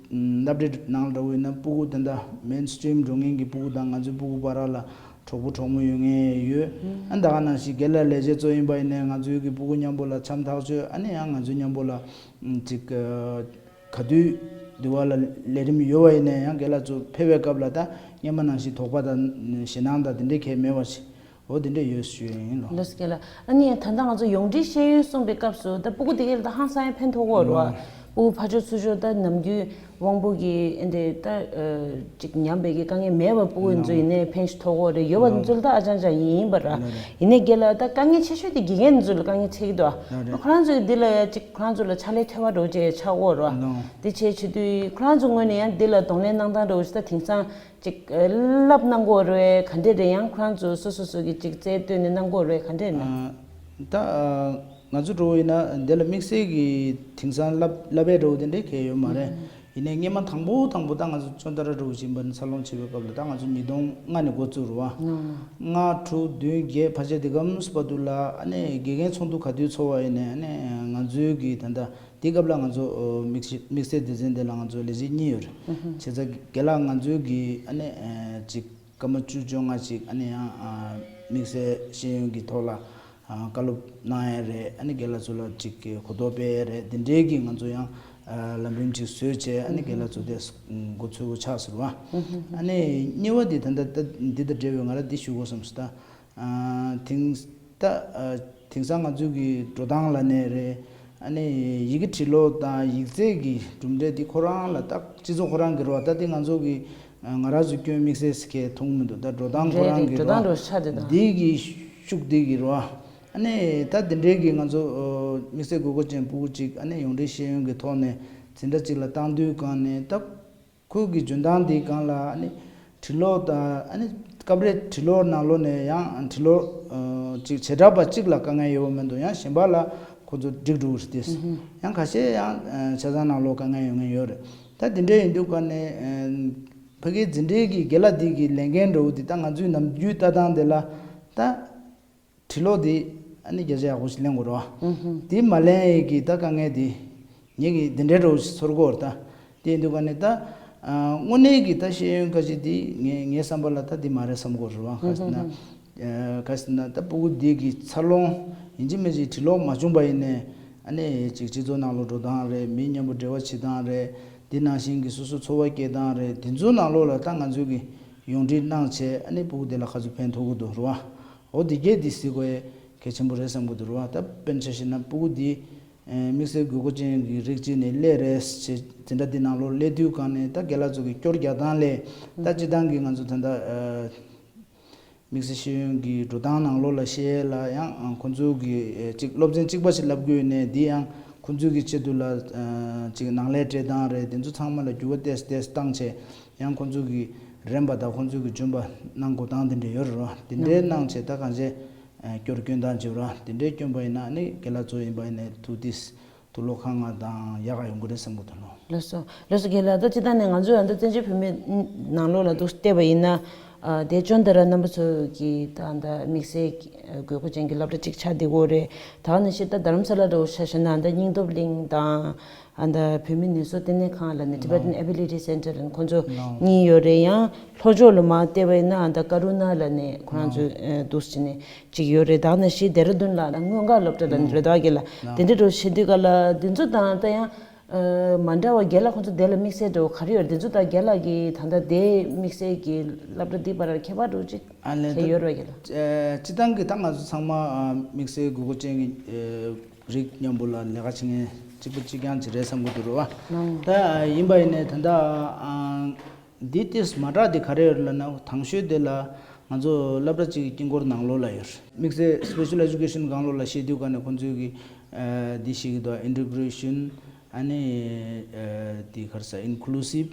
ཨམ་སློབ་གྲྭའི་ནང་ལ་འདྲ་བོ་ཡིན་ན་སྤུ་གུ་ད་ལྟ་མེན་སི་ཊི་རིམ་འགྲོ་མཁན་གྱི་སྤུ་གུ་དང་ང་ཚོའི་སྤུ་གུ་བར་ལ་གྲོགས་པོ་གྲོགས་མོ་ཡོད་མཁན་ཡོད། ཨ་ད་ག་ནང་བཞིན་རྒན་ལགས་ལས་བྱེད་ཚོ་ཡིན་པ་ཡིན་ནའི་ང་ཚོའི་གི་སྤུ་གུ་མཉམ་པོ་ལ་འཆམ་ཐག་ཆོད། ཨ་ནི་ཡང་ང་ཚོའི་མཉམ་པོ་ལ་ཨམ་ཅིག་ག་དུས་འདི་བ་ལ་ལས་རིམ་ཡོད་པ་ཡིན་ནའི་ཡང་རྒན་ལགས་ཚོ་ཕེབས་པའི་སྐབས་ལ་ད་སྔོན་མ་ནང་བཞིན་དོགས་པ་དང་ཞེད་སྣང་དང་དེ་འདྲའི་གང་ཡང་མེད་པ་ཞིག་འོ་དེ་འདྲ་ཡོད་ཞུ་ཡ་ཡིན་ལོ། ལགས་སོ་རྒན་ལགས། ཨ་ནི་ད་ལྟ་ང་ཚོ་ཡོངས་འབྲེལ་ཤེས་ཡོན་གསུངས་པའི་སྐབས་སུ་ད་སྤུ་གུ་དེ་གས་ལ་ད་ཧང་སང་ཡ་ཕན་ཐོགས་ཀྱི་ཡོད་རེད་བ། ལོ། སྤུ་གུ་ཕར་ཕྱོགས་ཚུར་ཕྱོགས་ད་ནམ་རྒྱུན་དབང་པོ་གི་ཨེ་འདྲ་ད་ཨ་ཅིག་ཉམས་པའི་གི་དཀའ་ངལ་མེད་པ་སྤུ་གུ་ཚོ་ཡིན་ནའི་ཕན་ཞིག་ཐོགས་ཀྱི་ཡོད་རེད། ཡོད་པ་ཚོ་ལ་ད་ཨ་ཅང་ཅང་ཡིན་ཡིན་པ་ར། ལོ་རེད། ཡིན་ནའི་རྒན་ལགས་ད་དཀའ་ངལ་ཆེ་ཤོས་དེ་དགེ་རྒན་ཚོ་ལ་དཀའ་ངལ་འཕྲད་ཀྱི་འདུག་ལོ་རེད། ཁོ་རང་ཚོས་འདི་ལ་ཡ་ཅིག་ཁོ་རང་ཚོ་ལ་ཕྱག་ལས་ཐེབས་པ་འདྲ་བོ་ཅིག་ཆགས་ཀྱི་ཡོད་རེད་བ། ལོ། དེ་བྱས་བྱེད་དུས་ཁོ་རང་ཚོ་ངོས་ནས་ཡང་འདི་ལ་གདོང་ལེན་གནང་སྟངས་འདྲ་བོ་ཞིག་ད་དེང་སང་ཅིག་བསླབ་གནང་གི་ཡོད་རེད། ག་འདྲས་རེད། ཡང་ཁོ་རང་ཚོ་སོ་སོ་སོ་གི་ཅིག་རྩལ་བཏོན་ནས་གནང་གི་ཡོད་རེད། ག་འདྲས་ན། ཨ་ད་ཨ་ང་ཚོ་འདྲ་བོ་ཡིན་ན་འདི་ལ་དམིགས་བསལ་གྱི་དེང་སང་བསླབ་བསླབ་པའི་འདྲ་བོ་དེ་འདྲས་གང་ཡང་ཡོད་མ་རེད། ཨུ། ཡིན་ནའི་སྔོན་མ་དང་པོ་དང་པོ་ད་ང་ཚོ་ཅོན་ཏ་ར་འདྲ་བོ་ཅིག་ཡིན་པ་ནི་འཚར་ལོངས་བྱེད་པའི་སྐབས་ལ་ད་ང་ཚོ་ཉིས་སྟོང་ལྔ་ནས་འགོ་བཙུགས་རེད་བ། ལྔ་དྲུག་བདུན་བརྒྱད་ཕལ་ཆེར་དེ་གམ་སུ་བར་དུ་ལ་ཨ་ནི་དགེ་རྒན་ཚོགས་འདུ་ག་དུས་ཚོགས་པ་ཡིན་ནའི་ཨ་ནི་ང་ཚོའི་གི་ད་ལྟ་དེ་སྐབས་ལ་ང་ཚོ་དམིགས་བསལ་དམིགས་བསལ་སྡེ་ཚན་དེ་ལ་ང་ཚོ་ལས་བྱེད་གཉིས་ཡོད་རེད། བྱས་ཙང་རྒན་ལགས་ང་ཚོའི་གི་ཨ་ནི་ཅིག་སྐར་མ་བཅུ་བཅོ་ལྔ་ཅིག་ཨ་ནི་ཡང་དམིགས་བསལ་ཤེས་ཡོན་གྱི་ཐོག་ལ་བཀའ་སློབ་གནང་ཡས་རེད། ཨ་ནི་རྒན་ལགས་ཚོ་ལ་ཅིག་གོ་རྟོགས་སྤེལ་ཡས་རེད། དེ་འདྲའི་གི་ང་ཚོ་ཡང་ལམ་རིམ་ཅིག་བཟོས་བྱས་ཨ་ནི་རྒན་ལགས་ཚོ་དེ་འགོ་ཚུགས་པ་ཆགས་ཟེར་བ། ཨ་ནི་གཉིས་པ་དེ་ད་ལྟ་འདི་དང་འབྲེལ་བའི་ང་རང་འདི་ཞུ་དགོས་བསམ་སོང་ད། དེང་ད་དེང་སང་ང་ཚོའི་གི་འགྲོ་སྟངས་ལ་ནས་རེད། ཨ་ནི་ཡི་གེ་འབྲི་ཀློག་དང་ཡིག་ཚད་ཀྱི་གྲུབ་འབྲས་འདི་ཁོ་རང་ལ་ད་སྤྱི་ཚོགས་ཁོ་རང་གི་རེད་བ། ད་འདི་ང་ཚོ་གི་ང་རང་ཚོ་སྐྱོན་དམིགས་བསལ་ཟེར་མཁན་མཐོང་གི་མི་འདུག་ད་འགྲོ་སྟངས་ཁོ་རང་གི་རེད་བ། འདི་གི་ཤུགས་འདི་གི་རེད་བ། ཨ་ནི་ད་འདི་འདྲའི་གི་ང་ཚོ་དམིགས་བསལ་དགོས་མཁོ་ཅན་ཕྲུ་གུ་ཅིག་ཨ་ནི་ཡོངས་འབྲེལ་ཤེས་ཡོན་གི་ཐོག་ནས་འཛིན་གྲྭ་གཅིག་ལ་བཏང་དུས་སྒང་ནས་ད། ཁོའི་གི་འཇོན་ཐང་དེའི་སྒང་ལ་ཨ་ནི་བྲིས་ཀློག་དང་ཨ་ནི་སྐབས་རེ་བྲིས་ཀློག་ནང་ལོགས་ནས་ཡང་བྲིས་ཀློག་ཅིག་བྱེ་བྲག་པ་གཅིག་ལ་དཀའ་ངལ་ཡོད་པ་མི་འདུག་ཡང་གཞན་པ་ལ་ཁོ་ཚོ་འགྲིག་འགྲོ་གི་རེད་དེ། ཡང་ཁ་ཤས་ཡང་ཆ་ཚང་ནང་ལོགས་དཀའ་ངལ་ཡོད་མཁན་ཡོད་རེད། ད་དེ་འདྲ་ཡིན་དུས་ཀ་ནས་ཕ་གིའི་འཛིན་གྲྭའི་གི་རྒན་ལགས་དེ་གི་ལས་འགན་འདྲ་བོ་དེ་ད་ང་ཚོའི་ནམ་རྒྱུན་ལྟ་སྟངས་དེ་ལ་ད། བྲིས་ཀློག་འདི་ཨ་ནི་བརྒྱ་ཆ་ཡག་པོ་ཞིག་ལེན་དགོས་རེད་བ། དེ་མ་ལེན་ཡས་ཀྱི་ད་དཀའ་ངལ་འདི་ངེད་ཀྱི་འདི་འདྲའི་འདྲ་བོ་ཞིག་ཚོར་གི་ཡོད་རེད་ད། དེ་ཡིན་དུས་ཀ་ནས་ད་དངོས་གནས་ཀྱི་ད་ཤེས་ཡོན་ཁ་ཤས་འདི་ངའི་ངའི་བསམ་པ་ལ་ད་འདི་མ་རེད་བསམ་གི་ཡོད་རེད་བ། ག་ཟེར་ན་ག་ཟེར་ན་ད་ཕྲུ་གུ་འདི་གི་འཚར་ལོངས་ཡིན་གཅིག་མིན་གཅིག་བྲིས་ཀློག་མ་བྱུང་པ་ཡིན་ནའི་ཨ་ནི་ཅིག་སྤྱི་ཚོགས་ནང་ལོགས་འགྲོ་སྟངས་རེད། མི་མཉམ་པོ་འབྲེལ་བ་བྱེད་སྟངས་རེད། འདི་ནང་བཞིན་གྱི་སོ་སོ་འཚོ་བ་སྐྱེལ་སྟངས་རེད། འདི་ཚོ་ནང་ལོགས་ལ་ད་ང་ཚོས་ཀྱི་ཡོངས་འབྲེལ་གནང་བྱས་ཨ་ནི་ཕྲུ་གུ་དེ་ལ་ག་ཚོད་ཕན་ཐོགས་ཀྱི་འདུག་རེད་བ། འོ་དེ་གས་དེ་གཟིགས་དགོས་གལ་ཆེན་པོ་རེད་བསམ་གྱི་འདུག་རེད་བ། ད་དཔེར་ན་ཆ་བཞག་ན་ཕྲུ་གུ་དེ་དམིགས་བསལ་དགོས་མཁོ་ཅན་གྱི་རིགས་གཅིག་ནས་སླེབས་རེད་ཟེར་འཛིན་གྲྭ་འདི་ནང་ལོགས་སླེབས་དུས་སྒང་ནས་ད་རྒན་ལགས་ཚོ་གི་སྐྱོར་རྒྱག་སྟངས་ལས་ད་སྤྱིར་བཏང་གི་ང་ཚོ་ད་ལྟ་དམིགས་བསལ་ཤེས་ཡོན་གྱི་འགྲོ་སྟངས་ནང་ལོགས་ལ་བཤད་ཡས་ལ་ཡང་ཁོང་ཚོ་གི་ཅིག་སློབ་ཚན་གཅིག་པ་ཞིག་བསླབ་དགོས་ཡོད་ནས་འདི་ཡང་ཁོང་ཚོ་གི་ཆེད་དུ་ལ་ཅིག་ནང་ལས་སྤྲད་སྟངས་རེད། དེ་ཚོ་ཚང་མ་ལ་འགྱུར་བ་ཏོག་ཙམ་ཏོག་ཙམ་བཏང་བྱས། ཡང་ཁོང་ཚོ་གི་རན་པ་དང་ཁོང་ཚོ་གི་འཇོན་པ་གནང་དགོས་སྟངས་དེ་འདྲ་ཡོད་རེད་བ། དེ་འདྲའི་གནང་བྱས་ད་གང་བྱས་སྐྱོར་སྐྱོན་སྟངས་བྱེད་ར་དེ་འདྲའི་སྐྱོན་པ་ཡིན་ན་ནི་རྒན་ལགས་ཚོ་ཡིན་པ་ཡིན་ནའི་ཐུགས་ཏིས་ཐུགས་བློ་ཁ་ང་དང་ཡག་ག་ཡོང་གི་རེད་བསམ་གི་འདུག་ལོ། ལགས་སོ། ལགས་སོ་རྒན་ལགས། ད་སྤྱིར་བཏང་ནས་ང་ཚོས་ད་བཙན་བྱོལ་བོད་མིའི་ནང་ལོགས་ལ་འདུག་བལྟས་པ་ཡིན་ན། ཨ་དེ་ཅོན་ཏ་ར་རྣམ་པ་ཚོ་གི་ད་ད་དམིགས་བསལ་དགོས་མཁོ་ཅན་གྱི་སློབ་གྲྭ་གཅིག་ཆགས་བསྡད་ཀྱི་ཡོད་རེད། ད་ག་ནང་བཞིན་ད་རྡ་རམ་ས་ལ་འདྲ་བོ་ཆ་བཞག་ན་ད་སྙིང་སྟོབས་གླིང་དང་། ཨ་ད་བོད་མི་ནུས་གསོ་ལྟེ་གནས་ཁང་ལ་ནི་Tibetan Ability Center ལ་ཁོང་ཚོ་གཉིས་ཡོད་རེད། ཡང་ལྷོ་ཕྱོགས་ལ་མར་བལྟས་པ་ཡིན་ན་ཨ་ད་ཀ་རུ་ན་ལ་ནི་ཁོ་རང་ཚོ་ཨ་འདུག་སེ་ནི་གཅིག་ཡོད་རེད། ད་ག་ནང་བཞིན་ལྡེ་ར་ལྡུན་ལ་ད་སྔོན་འགག་སློབ་གྲྭ་ལ་ནི་རེད་ད་ག་ལ་དེ་འདྲ་འདྲ་བོ་བྱེད་དུས་ག་ལ་འདི་ཚོ་དང་ད་ཡང་ཨ་མ་འདྲ་བ་རྒན་ལགས་ཁོང་ཚོ་དེ་ལ་དམིགས་བསལ་འདྲ་བོ་ག་རེ་ཡོད་རེད། འདི་ཚོ་དང་རྒན་ལགས་ཀྱི་ད་ལྟ་དེ་དམིགས་བསལ་གྱི་སློབ་གྲྭ་འདི་བར་ཁྱད་པར་འདྲ་བོ་ཅིག་ཨ་ལས་ད་ཡོད་རེད་རྒན་ལགས། ཨ་སྤྱིར་བཏང་གི་ད་ང་ཚོ་ཚང་མ་ཨ་དམིགས་བསལ་དགོས་མཁོ་ཅན་གྱི་ཨ་རིགས་མཉམ་པོ་ལ་ལས་ཀ་བྱེད་མཁན་གཅིག་པ་གཅིག་རྐྱང་ཅིག་རེད་བསམ་གྱི་འདུག་རེད་བ། ད་ཡིན་པ་ཡིན་ནའི་ད་ལྟ་ཨ་འདི་ཏིས་མ་དྲག་འདི་ག་རེ་ཡོད་ལབ་ན་དང་ཤོས་དེ་ལ་ང་ཚོ་སློབ་གྲྭ་གཅིག་གི་དཀྱིལ་འཁོར་ནང་ལོགས་ལ་ཡོད་རེད། དམིགས་བསལ་Special Education སྒང་ལོགས་ལ་བཤད་དུས་ག་ནས་ཁོང་ཚོས་ཀྱི་ཨ་འདི་ཞིག་གི་དོ་Integration ཨ་ནི་ཨ་འདི་ག་རེ་ཟ་Inclusive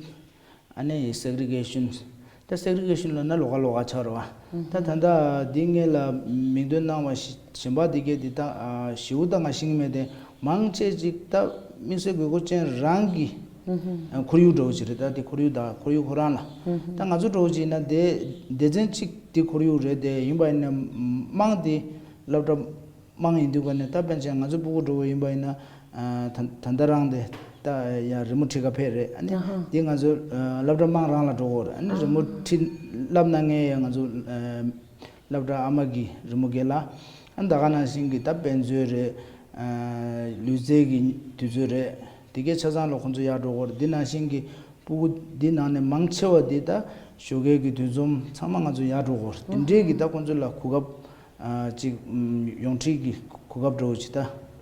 ཨ་ནི་Segregation། ད་Segregation ལབ་ན་ལོགས་ཀ་ལོགས་ཀ་ཆགས་རེད་བ། ད་ད་ལྟ་འདི་སྔོན་ལ་མིང་འདོན་གནང་བ་ཞིག་གཞན་པ་འདི་གས་འདི་ད་ཨ་ཞེ་པོ་ད་ང་ཤེས་ཀྱི་མེད་དེ། མང་ཆེ་ཅིག་ད་དམིགས་བསལ་དགོས་མཁོ་ཅན་རང་གི་ཨ་ཁོར་ཡུག་འདྲ་བོ་ཅིག་རེད། ད་དེ་ཁོར་ཡུག་ད་ཁོར་ཡུག་ཁོ་རང་ལ། ད་ང་ཚོ་འདྲ་བོ་ཅིག་ཡིན་ན་དེ་སྡེ་ཚན་གཅིག་དེ་ཁོར་ཡུག་རེད་དེ། ཡིན་པ་ཡིན་ན་དམངས་དེ་སློབ་གྲྭ་དམངས་ཡིན་དུས་ག་ནས་ད་དཔེར་ན་ང་ཚོ་སྤུ་གུ་འདྲ་བོ་ཡིན་པ་ཡིན་ན་ཨ་ད་ད་ལྟ་རང་དེ་ད་ཡང་རི་མོ་ཁྲིད་ག་ཕེབས་རེད། ཨ་ནི་ཨ་ཧ། དེ་ང་ཚོ་ཨ་སློབ་གྲྭ་དམངས་རང་ལ་འགྲོ་གི་ཡོད་རེད། ཨ་ནི་རི་མོ་ཨ་ཁྲིད་བསླབ་གནང་མཁན་ཡང་ང་ཚོ་ཨ་སློབ་གྲྭ་ཨ་མ་གི་རི་མོ་དགེ་ལགས། ཨ་ནི་ད་ག་ནང་བཞིན་གྱི་ད་དཔེ་མཛོད་རེད། ཨ་ལུས་རྩལ་གྱི་དུས་ཚོད་རེད། དེ་གའི་ཆ་ཚང་ལ་ཁོང་ཚོ་ཡར་འགྲོ་གི་ཡོད་རེད། དེ་ནང་བཞིན་གྱི་སྤུ་གུ་འདི་ནང་ནས་མང་ཆེ་བ་འདི་ད་ཞོགས་ཀའི་གི་འདུ་འཛོམས་ཚང་མ་ང་ཚོ་ཡར་འགྲོ་གི་ཡོད་རེད། དེ་འདྲའི་གི་ད་ཁོང་ཚོ་ལ་གོ་སྐབས་ཨ་ཅིག་ཨམ་ཡོངས་ཁྲིད་ཀྱི་གོ་སྐབས་འདྲ་བོ་ཅིག་ད་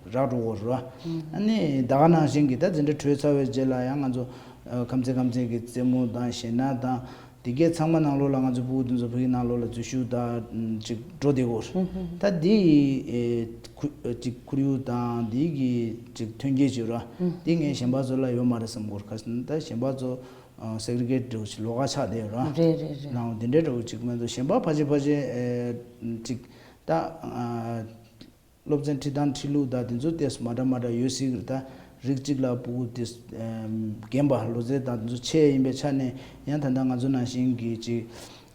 རག་འགྲོ་གི་ཡོད་རེད་བ། ཨ་ནི་ད་ག་ནང་བཞིན་གྱི་ད་འཛིན་གྲྭ་གྲོལ་ཚར་བའི་རྗེས་ལ་ཡང་ང་ཚོ་ཨ་ཁམས་ཚན་ཁམས་ཚན་གྱི་རྩེད་མོ་དང་གཞས་སྣ་དང་དེ་གའི་ཚང་མ་ནང་ལོགས་ལ་ང་ཚོ་སྤུ་གུ་དེ་ཚོ་ཕ་གི་ནང་ལོགས་ལ་འཛུལ་ཞུགས་ད་ཨམ་ཅིག་འགྲོ་བསྡད་ཀྱི་ཡོད་རེད། ད་འདི་ཨེ་ཁུ་ཨ་ཅིག་ཁོར་ཡུག་དང་འདི་གི་ཅིག་མཐུན་རྐྱེན་ཅིག་ཡོད་རེད་བ། འདི་ངས་གཞན་པ་ཚོ་ལ་ཡོད་མ་རེད་བསམ་གྱི་ཡོད་རེད། ག་ཟེར་ན་ད་གཞན་པ་ཚོ་ཨ་སེག་རི་གེཊ་འདྲ་བོ་ཅིག་ལོགས་ཀ་ཆགས་བསྡད་ཡོད་རེད། རེད་རེད་རེད། ནའང་དེ་འདྲའི་འདྲ་བོ་ཅིག་མ་གཏོགས་གཞན་པ་ཕལ་ཆེར་ཕལ་ཆེར་ཨེ་ཅིག་ད་ཨ་སློབ་ཚན་ཁྲིད་སྟངས་ཁྲིད་ལུགས་དང་དེ་ཚོ་ཏོག་ཙམ་མ་འདྲ་མ་འདྲ་ཡོད་སྲིད་ཀྱི་རེད། ད་ རིགས་གཅིག་ལ་ཕྲུ་གུ་དེ་རྒན་པ་ལོ་ཚད་དང་དེ་ཚོ་ཆེ་ཡིན་པའི་ཆ་ནས་ཡང་ད་ལྟ་ང་ཚོ་ནང་བཞིན་གྱི་ཅིག་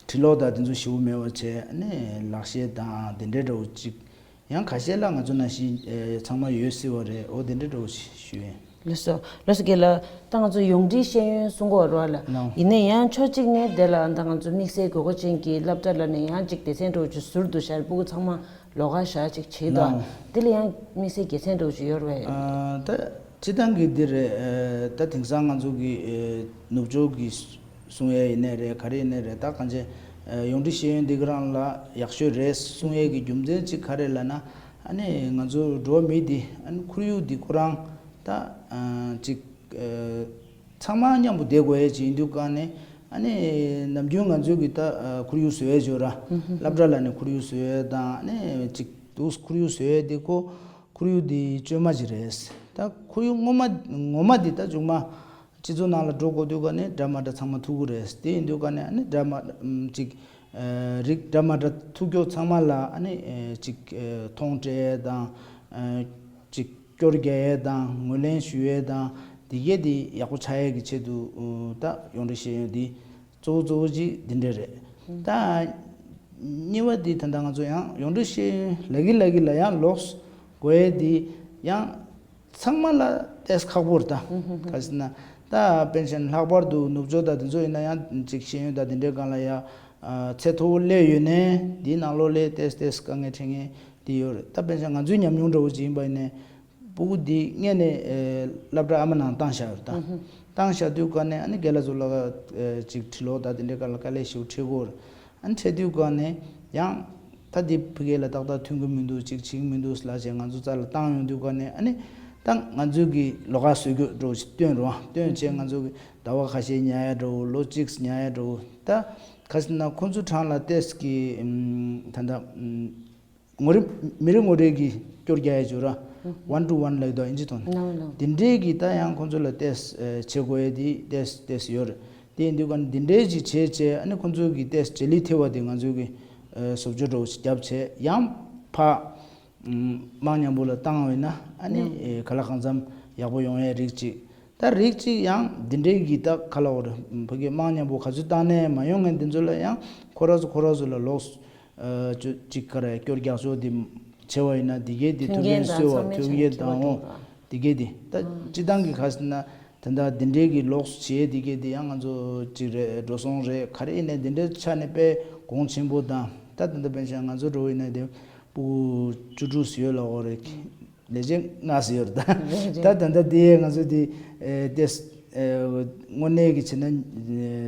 འབྲི་ཀློག་དང་དེ་ཚོ་ཞེ་པོ་མེད་པ་བྱས་ནས་ལག་ཤེས་དང་དེ་འདྲའི་འདྲ་བོ་ཅིག་ཡང་ཁ་ཤས་ལ་ང་ཚོ་ནང་བཞིན་ཚང་མ་ཡོད་སྲིད་པ་རེད། འོ་དེ་འདྲའི་འདྲ་བོ་ཞིག་ཞུ་ཡིན། ལགས་སོ། ལགས་སོ་རྒན་ལགས། ད་ང་ཚོ་ཡོངས་འབྲེལ་ཤེས་ཡོན་གསུང་གི་ཡོད་རེད་བ་ལགས། ལགས། ཡིན་ནའི་ཡང་ཕྱོགས་གཅིག་ནས་དེ་ལ་ད་ང་ཚོ་དམིགས་བསལ་དགོས་མཁོ་ཅན་གྱི་སློབ་གྲྭ་ལ་ནས་ཡང་ཅིག་སྡེ་ཚན་འདྲ་བོ་ཅིག་ཟུར་དུ་བཞག་ཕྲུ་གུ་ཚང་མ་ལོགས་ཀ་བཞག་ཅིག་བྱེད་དོ། ལགས། དེ་ལ་ཡང་དམིགས་བསལ་དགེ་མཚན་འདྲ་བོ་ཅིག་ཡོད་རེད་བས། ཨ། ད་སྤྱིར་བཏང་གི་འདི་རེད། ཨ། ད་དེང་སང་ང་ཚོ་གི་ཨ་ནུབ་ཕྱོགས་ཀྱི་གསུང་ཡས་ཡིན་ནའི་རེད། ག་རེ་ཡིན་ནའི་རེད། ད་གང་ཅི་ཨ་ཡོངས་འབྲེལ་ཤེས་ཡོན་འདི་ག་རང་ལ་ཡག་ཤོས་རེད་གསུང་ཡས་ཀྱི་རྒྱུ་མཚན་གཅིག་ག་རེ་ལབ་ན། ཨ་ནི་ང་ཚོ་འགྲོ་བ་མི་འདི་ཨ་ནི་ཁོར་ཡུག་འདི་ཁོ་རང་ད་ཨ་ཅིག་ཨ་ཚང་མ་མཉམ་པོ་བསྡད་དགོས་ཡས་ཅིག་ཡིན་དུས་ག་ནས། ཨ་ནི་ནམ་རྒྱུན་ང་ཚོའི་གི་ད་ཨ་ཁོར་ཡུག་བཟོ་ཡས་ཅིག་ཡོད་ར། སློབ་གྲྭ་ལ་ནི་ཁོར་ཡུག་བཟོ་ཡས་དང་། ཨ་ནི་ཅིག་འདུག་ཁོར་ཡུག་བཟོ་ཡས་འདི་ཁོ་ཁོར་ཡུག་འདི་བཅོས་མ་ཅིག་རེད། ད་ཁོར་ཡུག་ངོ་མ་ངོ་མ་འདི་ད་མཇུག་མ་སྤྱི་ཚོགས་ནང་ལ་འགྲོ་དགོས་དུས་ག་ནས་འདྲ་མ་འདྲ་ཚང་མ་ཐུག་གི་རེད། དེ་ཡིན་དུས་ག་ནས་ཨ་ནི་འདྲ་མ་ཅིག་ཨ་རིགས་འདྲ་མ་འདྲ་ཐུག་རྒྱུ་ཚང་མ་ལ་ཨ་ནི་ཨ་ཅིག་ཨ་མཐོང་སྤྲད་ཡས་དང་། ཨ་ཅིག་སྐྱོར་རྒྱག་ཡས་དང་ངོས་ལེན་ཞུ་ཡས་དང་། འདི་གས་འདི་ཡག་པོ་ཆགས་ཡས་ཀྱི་ཆེད་དུ་ད་ཡོངས་འབྲེལ་ཤེས་ཡོན་འདི་གཙོ་བོ་གཙོ་བོ་གཅིག་འདི་འདྲ་རེད། ད་གཉིས་པ་འདི་ད་ལྟ་ང་ཚོ་ཡང་ཡོངས་འབྲེལ་ཤེས་ཡོན་ལབ་ཀྱི་ལབ་ཀྱི་ལ་ཡང་ལོགས་དགོས་ཡས་འདི་ཡང་ཚང་མ་ལ་ཏོག་ཙམ་ཁག་པོ་རེད་ད། ག་ཟེར་ན་ད་དཔེར་ན་ལྷག་པར་དུ་ནུབ་ཕྱོགས་དང་དེ་ཚོ་ཡིན་ན་ཡང་ཅིག་ཤེས་ཡོན་དང་དེ་འདྲའི་སྒང་ལ་ཡང་ཨ་ཚད་མཐོ་པོ་སླེབས་ཡོད་ནའི་འདིའི་ནང་ལོགས་ལ་ཏོག་ཙམ་ཏོག་ཙམ་དཀའ་ངལ་འཕྲད་མཁན་འདི་ཡོད་རེད། ད་དཔེར་ན་ང་ཚོའི་ཉམས་མྱོང་འདྲ་བོ་ཅིག་ཡིན་པ་ཡིན་ནའི། ཕྲུ་གུ་འདི་སྔོན་ནས་ཨེ་སློབ་གྲྭ་ཨ་མ་ནང་བཏང་བཞག་ཡོད་ད། ཨུ་ཧུ། བཏང་བཞག་དུས་ག་ནས་ཨ་ནི་རྒན་ལགས་ཚོ་ལ་ཨེ་ཅིག་འབྲི་ཀློག་དང་དེ་འདྲའི་སྐོར་ལ་དཀའ་ལས་ཞེ་པོ་འཕྲད་ཀྱི་ཡོད་རེད། ཨ་ནི་འཕྲད་དུས་ག་ནས་ཡང་ད་འདི་ཕ་གི་ལ་ཏག་ཏག་མཐུན་གྱི་མི་འདུག་ཅིག་བྱེད་ཀྱི་མི་འདུག་ལབ་བྱས་ང་ཚོ་རྩ་ལ་བཏང་ཡོང་དུས་ག་ནས། ཨ་ནི་ད་ང་ཚོའི་གི་ལོགས་ཀ་བཟོ་རྒྱུ་འདྲ་བོ་ཞིག་བཏོན་རོགས། བཏོན་བྱས་ང་ཚོ་གི་ཟླ་བ་ཁ་ཤས་ཉར་ཡ་འདྲ་བོ། ལོ་གཅིག་ཉར་ཡ་འདྲ་བོ། ད་ག་ཟེར་ན་ཁོང་ཚོ་གྲས་ལ་ཏོག་ཙམ་གི་ཨམ་ད་ད་ཨམ། ངོ་རེ་མི་རེ་ངོ་རེ་གི་སྐྱོར་རྒྱག་ཡ་ཅིག་ཡོད་ར། ཨུ་ཧུ། ཝན་ཊུ་ཝན་ལབ་ཀྱི་འདུག་ཨིན་ཇི་ཐོག་ནས། ནོ་ནོ། དེ་འདྲའི་གི་ད་ཡང་ཁོང་ཚོ་ལ་ཏོག་ཙམ་ཨེ་བྱེད་དགོས་ཡ་དེ་ཏོག་ཙམ་ཏོག་ཙམ་ཡོད་རེད། དེ་ཡིན་དུས་ག་ནས་དེ་འདྲའི་ཅིག་བྱས་བྱས། ཨ་ནི་ཁོང་ཚོ་གི་ཏོག་ཙམ་བྱེད་ལས་ཐེ་བ་དེ་ང་ཚོ་གི་ཨེ་བཟོ་བཅོས་འདྲ་བོ་ཞིག་བརྒྱབ་བྱས་ཡང་ཕར་ཨམ་དམངས་མཉམ་པོ་ལ་བཏང་བ་ཡིན་ན། ཨ་ནི་ནོ། ཨེ་ག་ལ་གང་འཚམ་ཡག་པོ་ཡོང་ཡའི་རིགས་ཅིག་ད་རིགས་གཅིག་ཡང་འདི་འདྲའི་གི་ད་ག་ལབ་དགོས་རེད། ཕ་གི་དམངས་མཉམ་པོ་ག་ཚོད་བཏང་ནའི་མ་ཡོང་མཁན་འདི་ཚོ་ལ་ཡང་ཁོ་རང་ཚོ་ཁོ་རང་ཚོ་ལ་ལོགས་ཨ་ཅོ་ཅིག་ག་རེ་སྐྱོར་རྒྱག་ཕྱོགས་འདི་བྱས་པ་ཡིན་ན། འདི་གས་འདི་ཐུགས་ཕན་གསོས་པ་ཐུགས་དགྱེས་དང་། འོ་འདི་གས་འདི་ད་སྤྱིར་བཏང་གི་ག་ཟེར་ན་ད་ལྟ་འདི་འདྲའི་གི་ལོགས་བྱས་འདི་གས་འདི་ཡང་ང་ཚོ་ཅིག་རེད། འགྲོ་སོང་རེད། ག་རེ་ཡིན་ནའི་འདི་འདྲའི་ཆ་ནས་དཔེ་གོང་ཆེན་པོ་དང་། ད་ད་ལྟ་དཔེར་ན་ང་ཚོ་འགྲོ་བ་ཡིན་ན་དེ་ཕྲུ་གུ་བཅུ་དྲུག་ཙམ་ཡོད་ལབ་དགོས་རེད། ལས་བྱེད་ལྔ་ཙམ་ཡོད་རེད་ད། རེད་རེད། ད་ད་ལྟ་དེ་ང་ཚོ་དེ་ཨེ་ཏོག་ཙམ་ཨེ་དངོས་གནས་ཀྱི་བྱས་ན་ཨེ་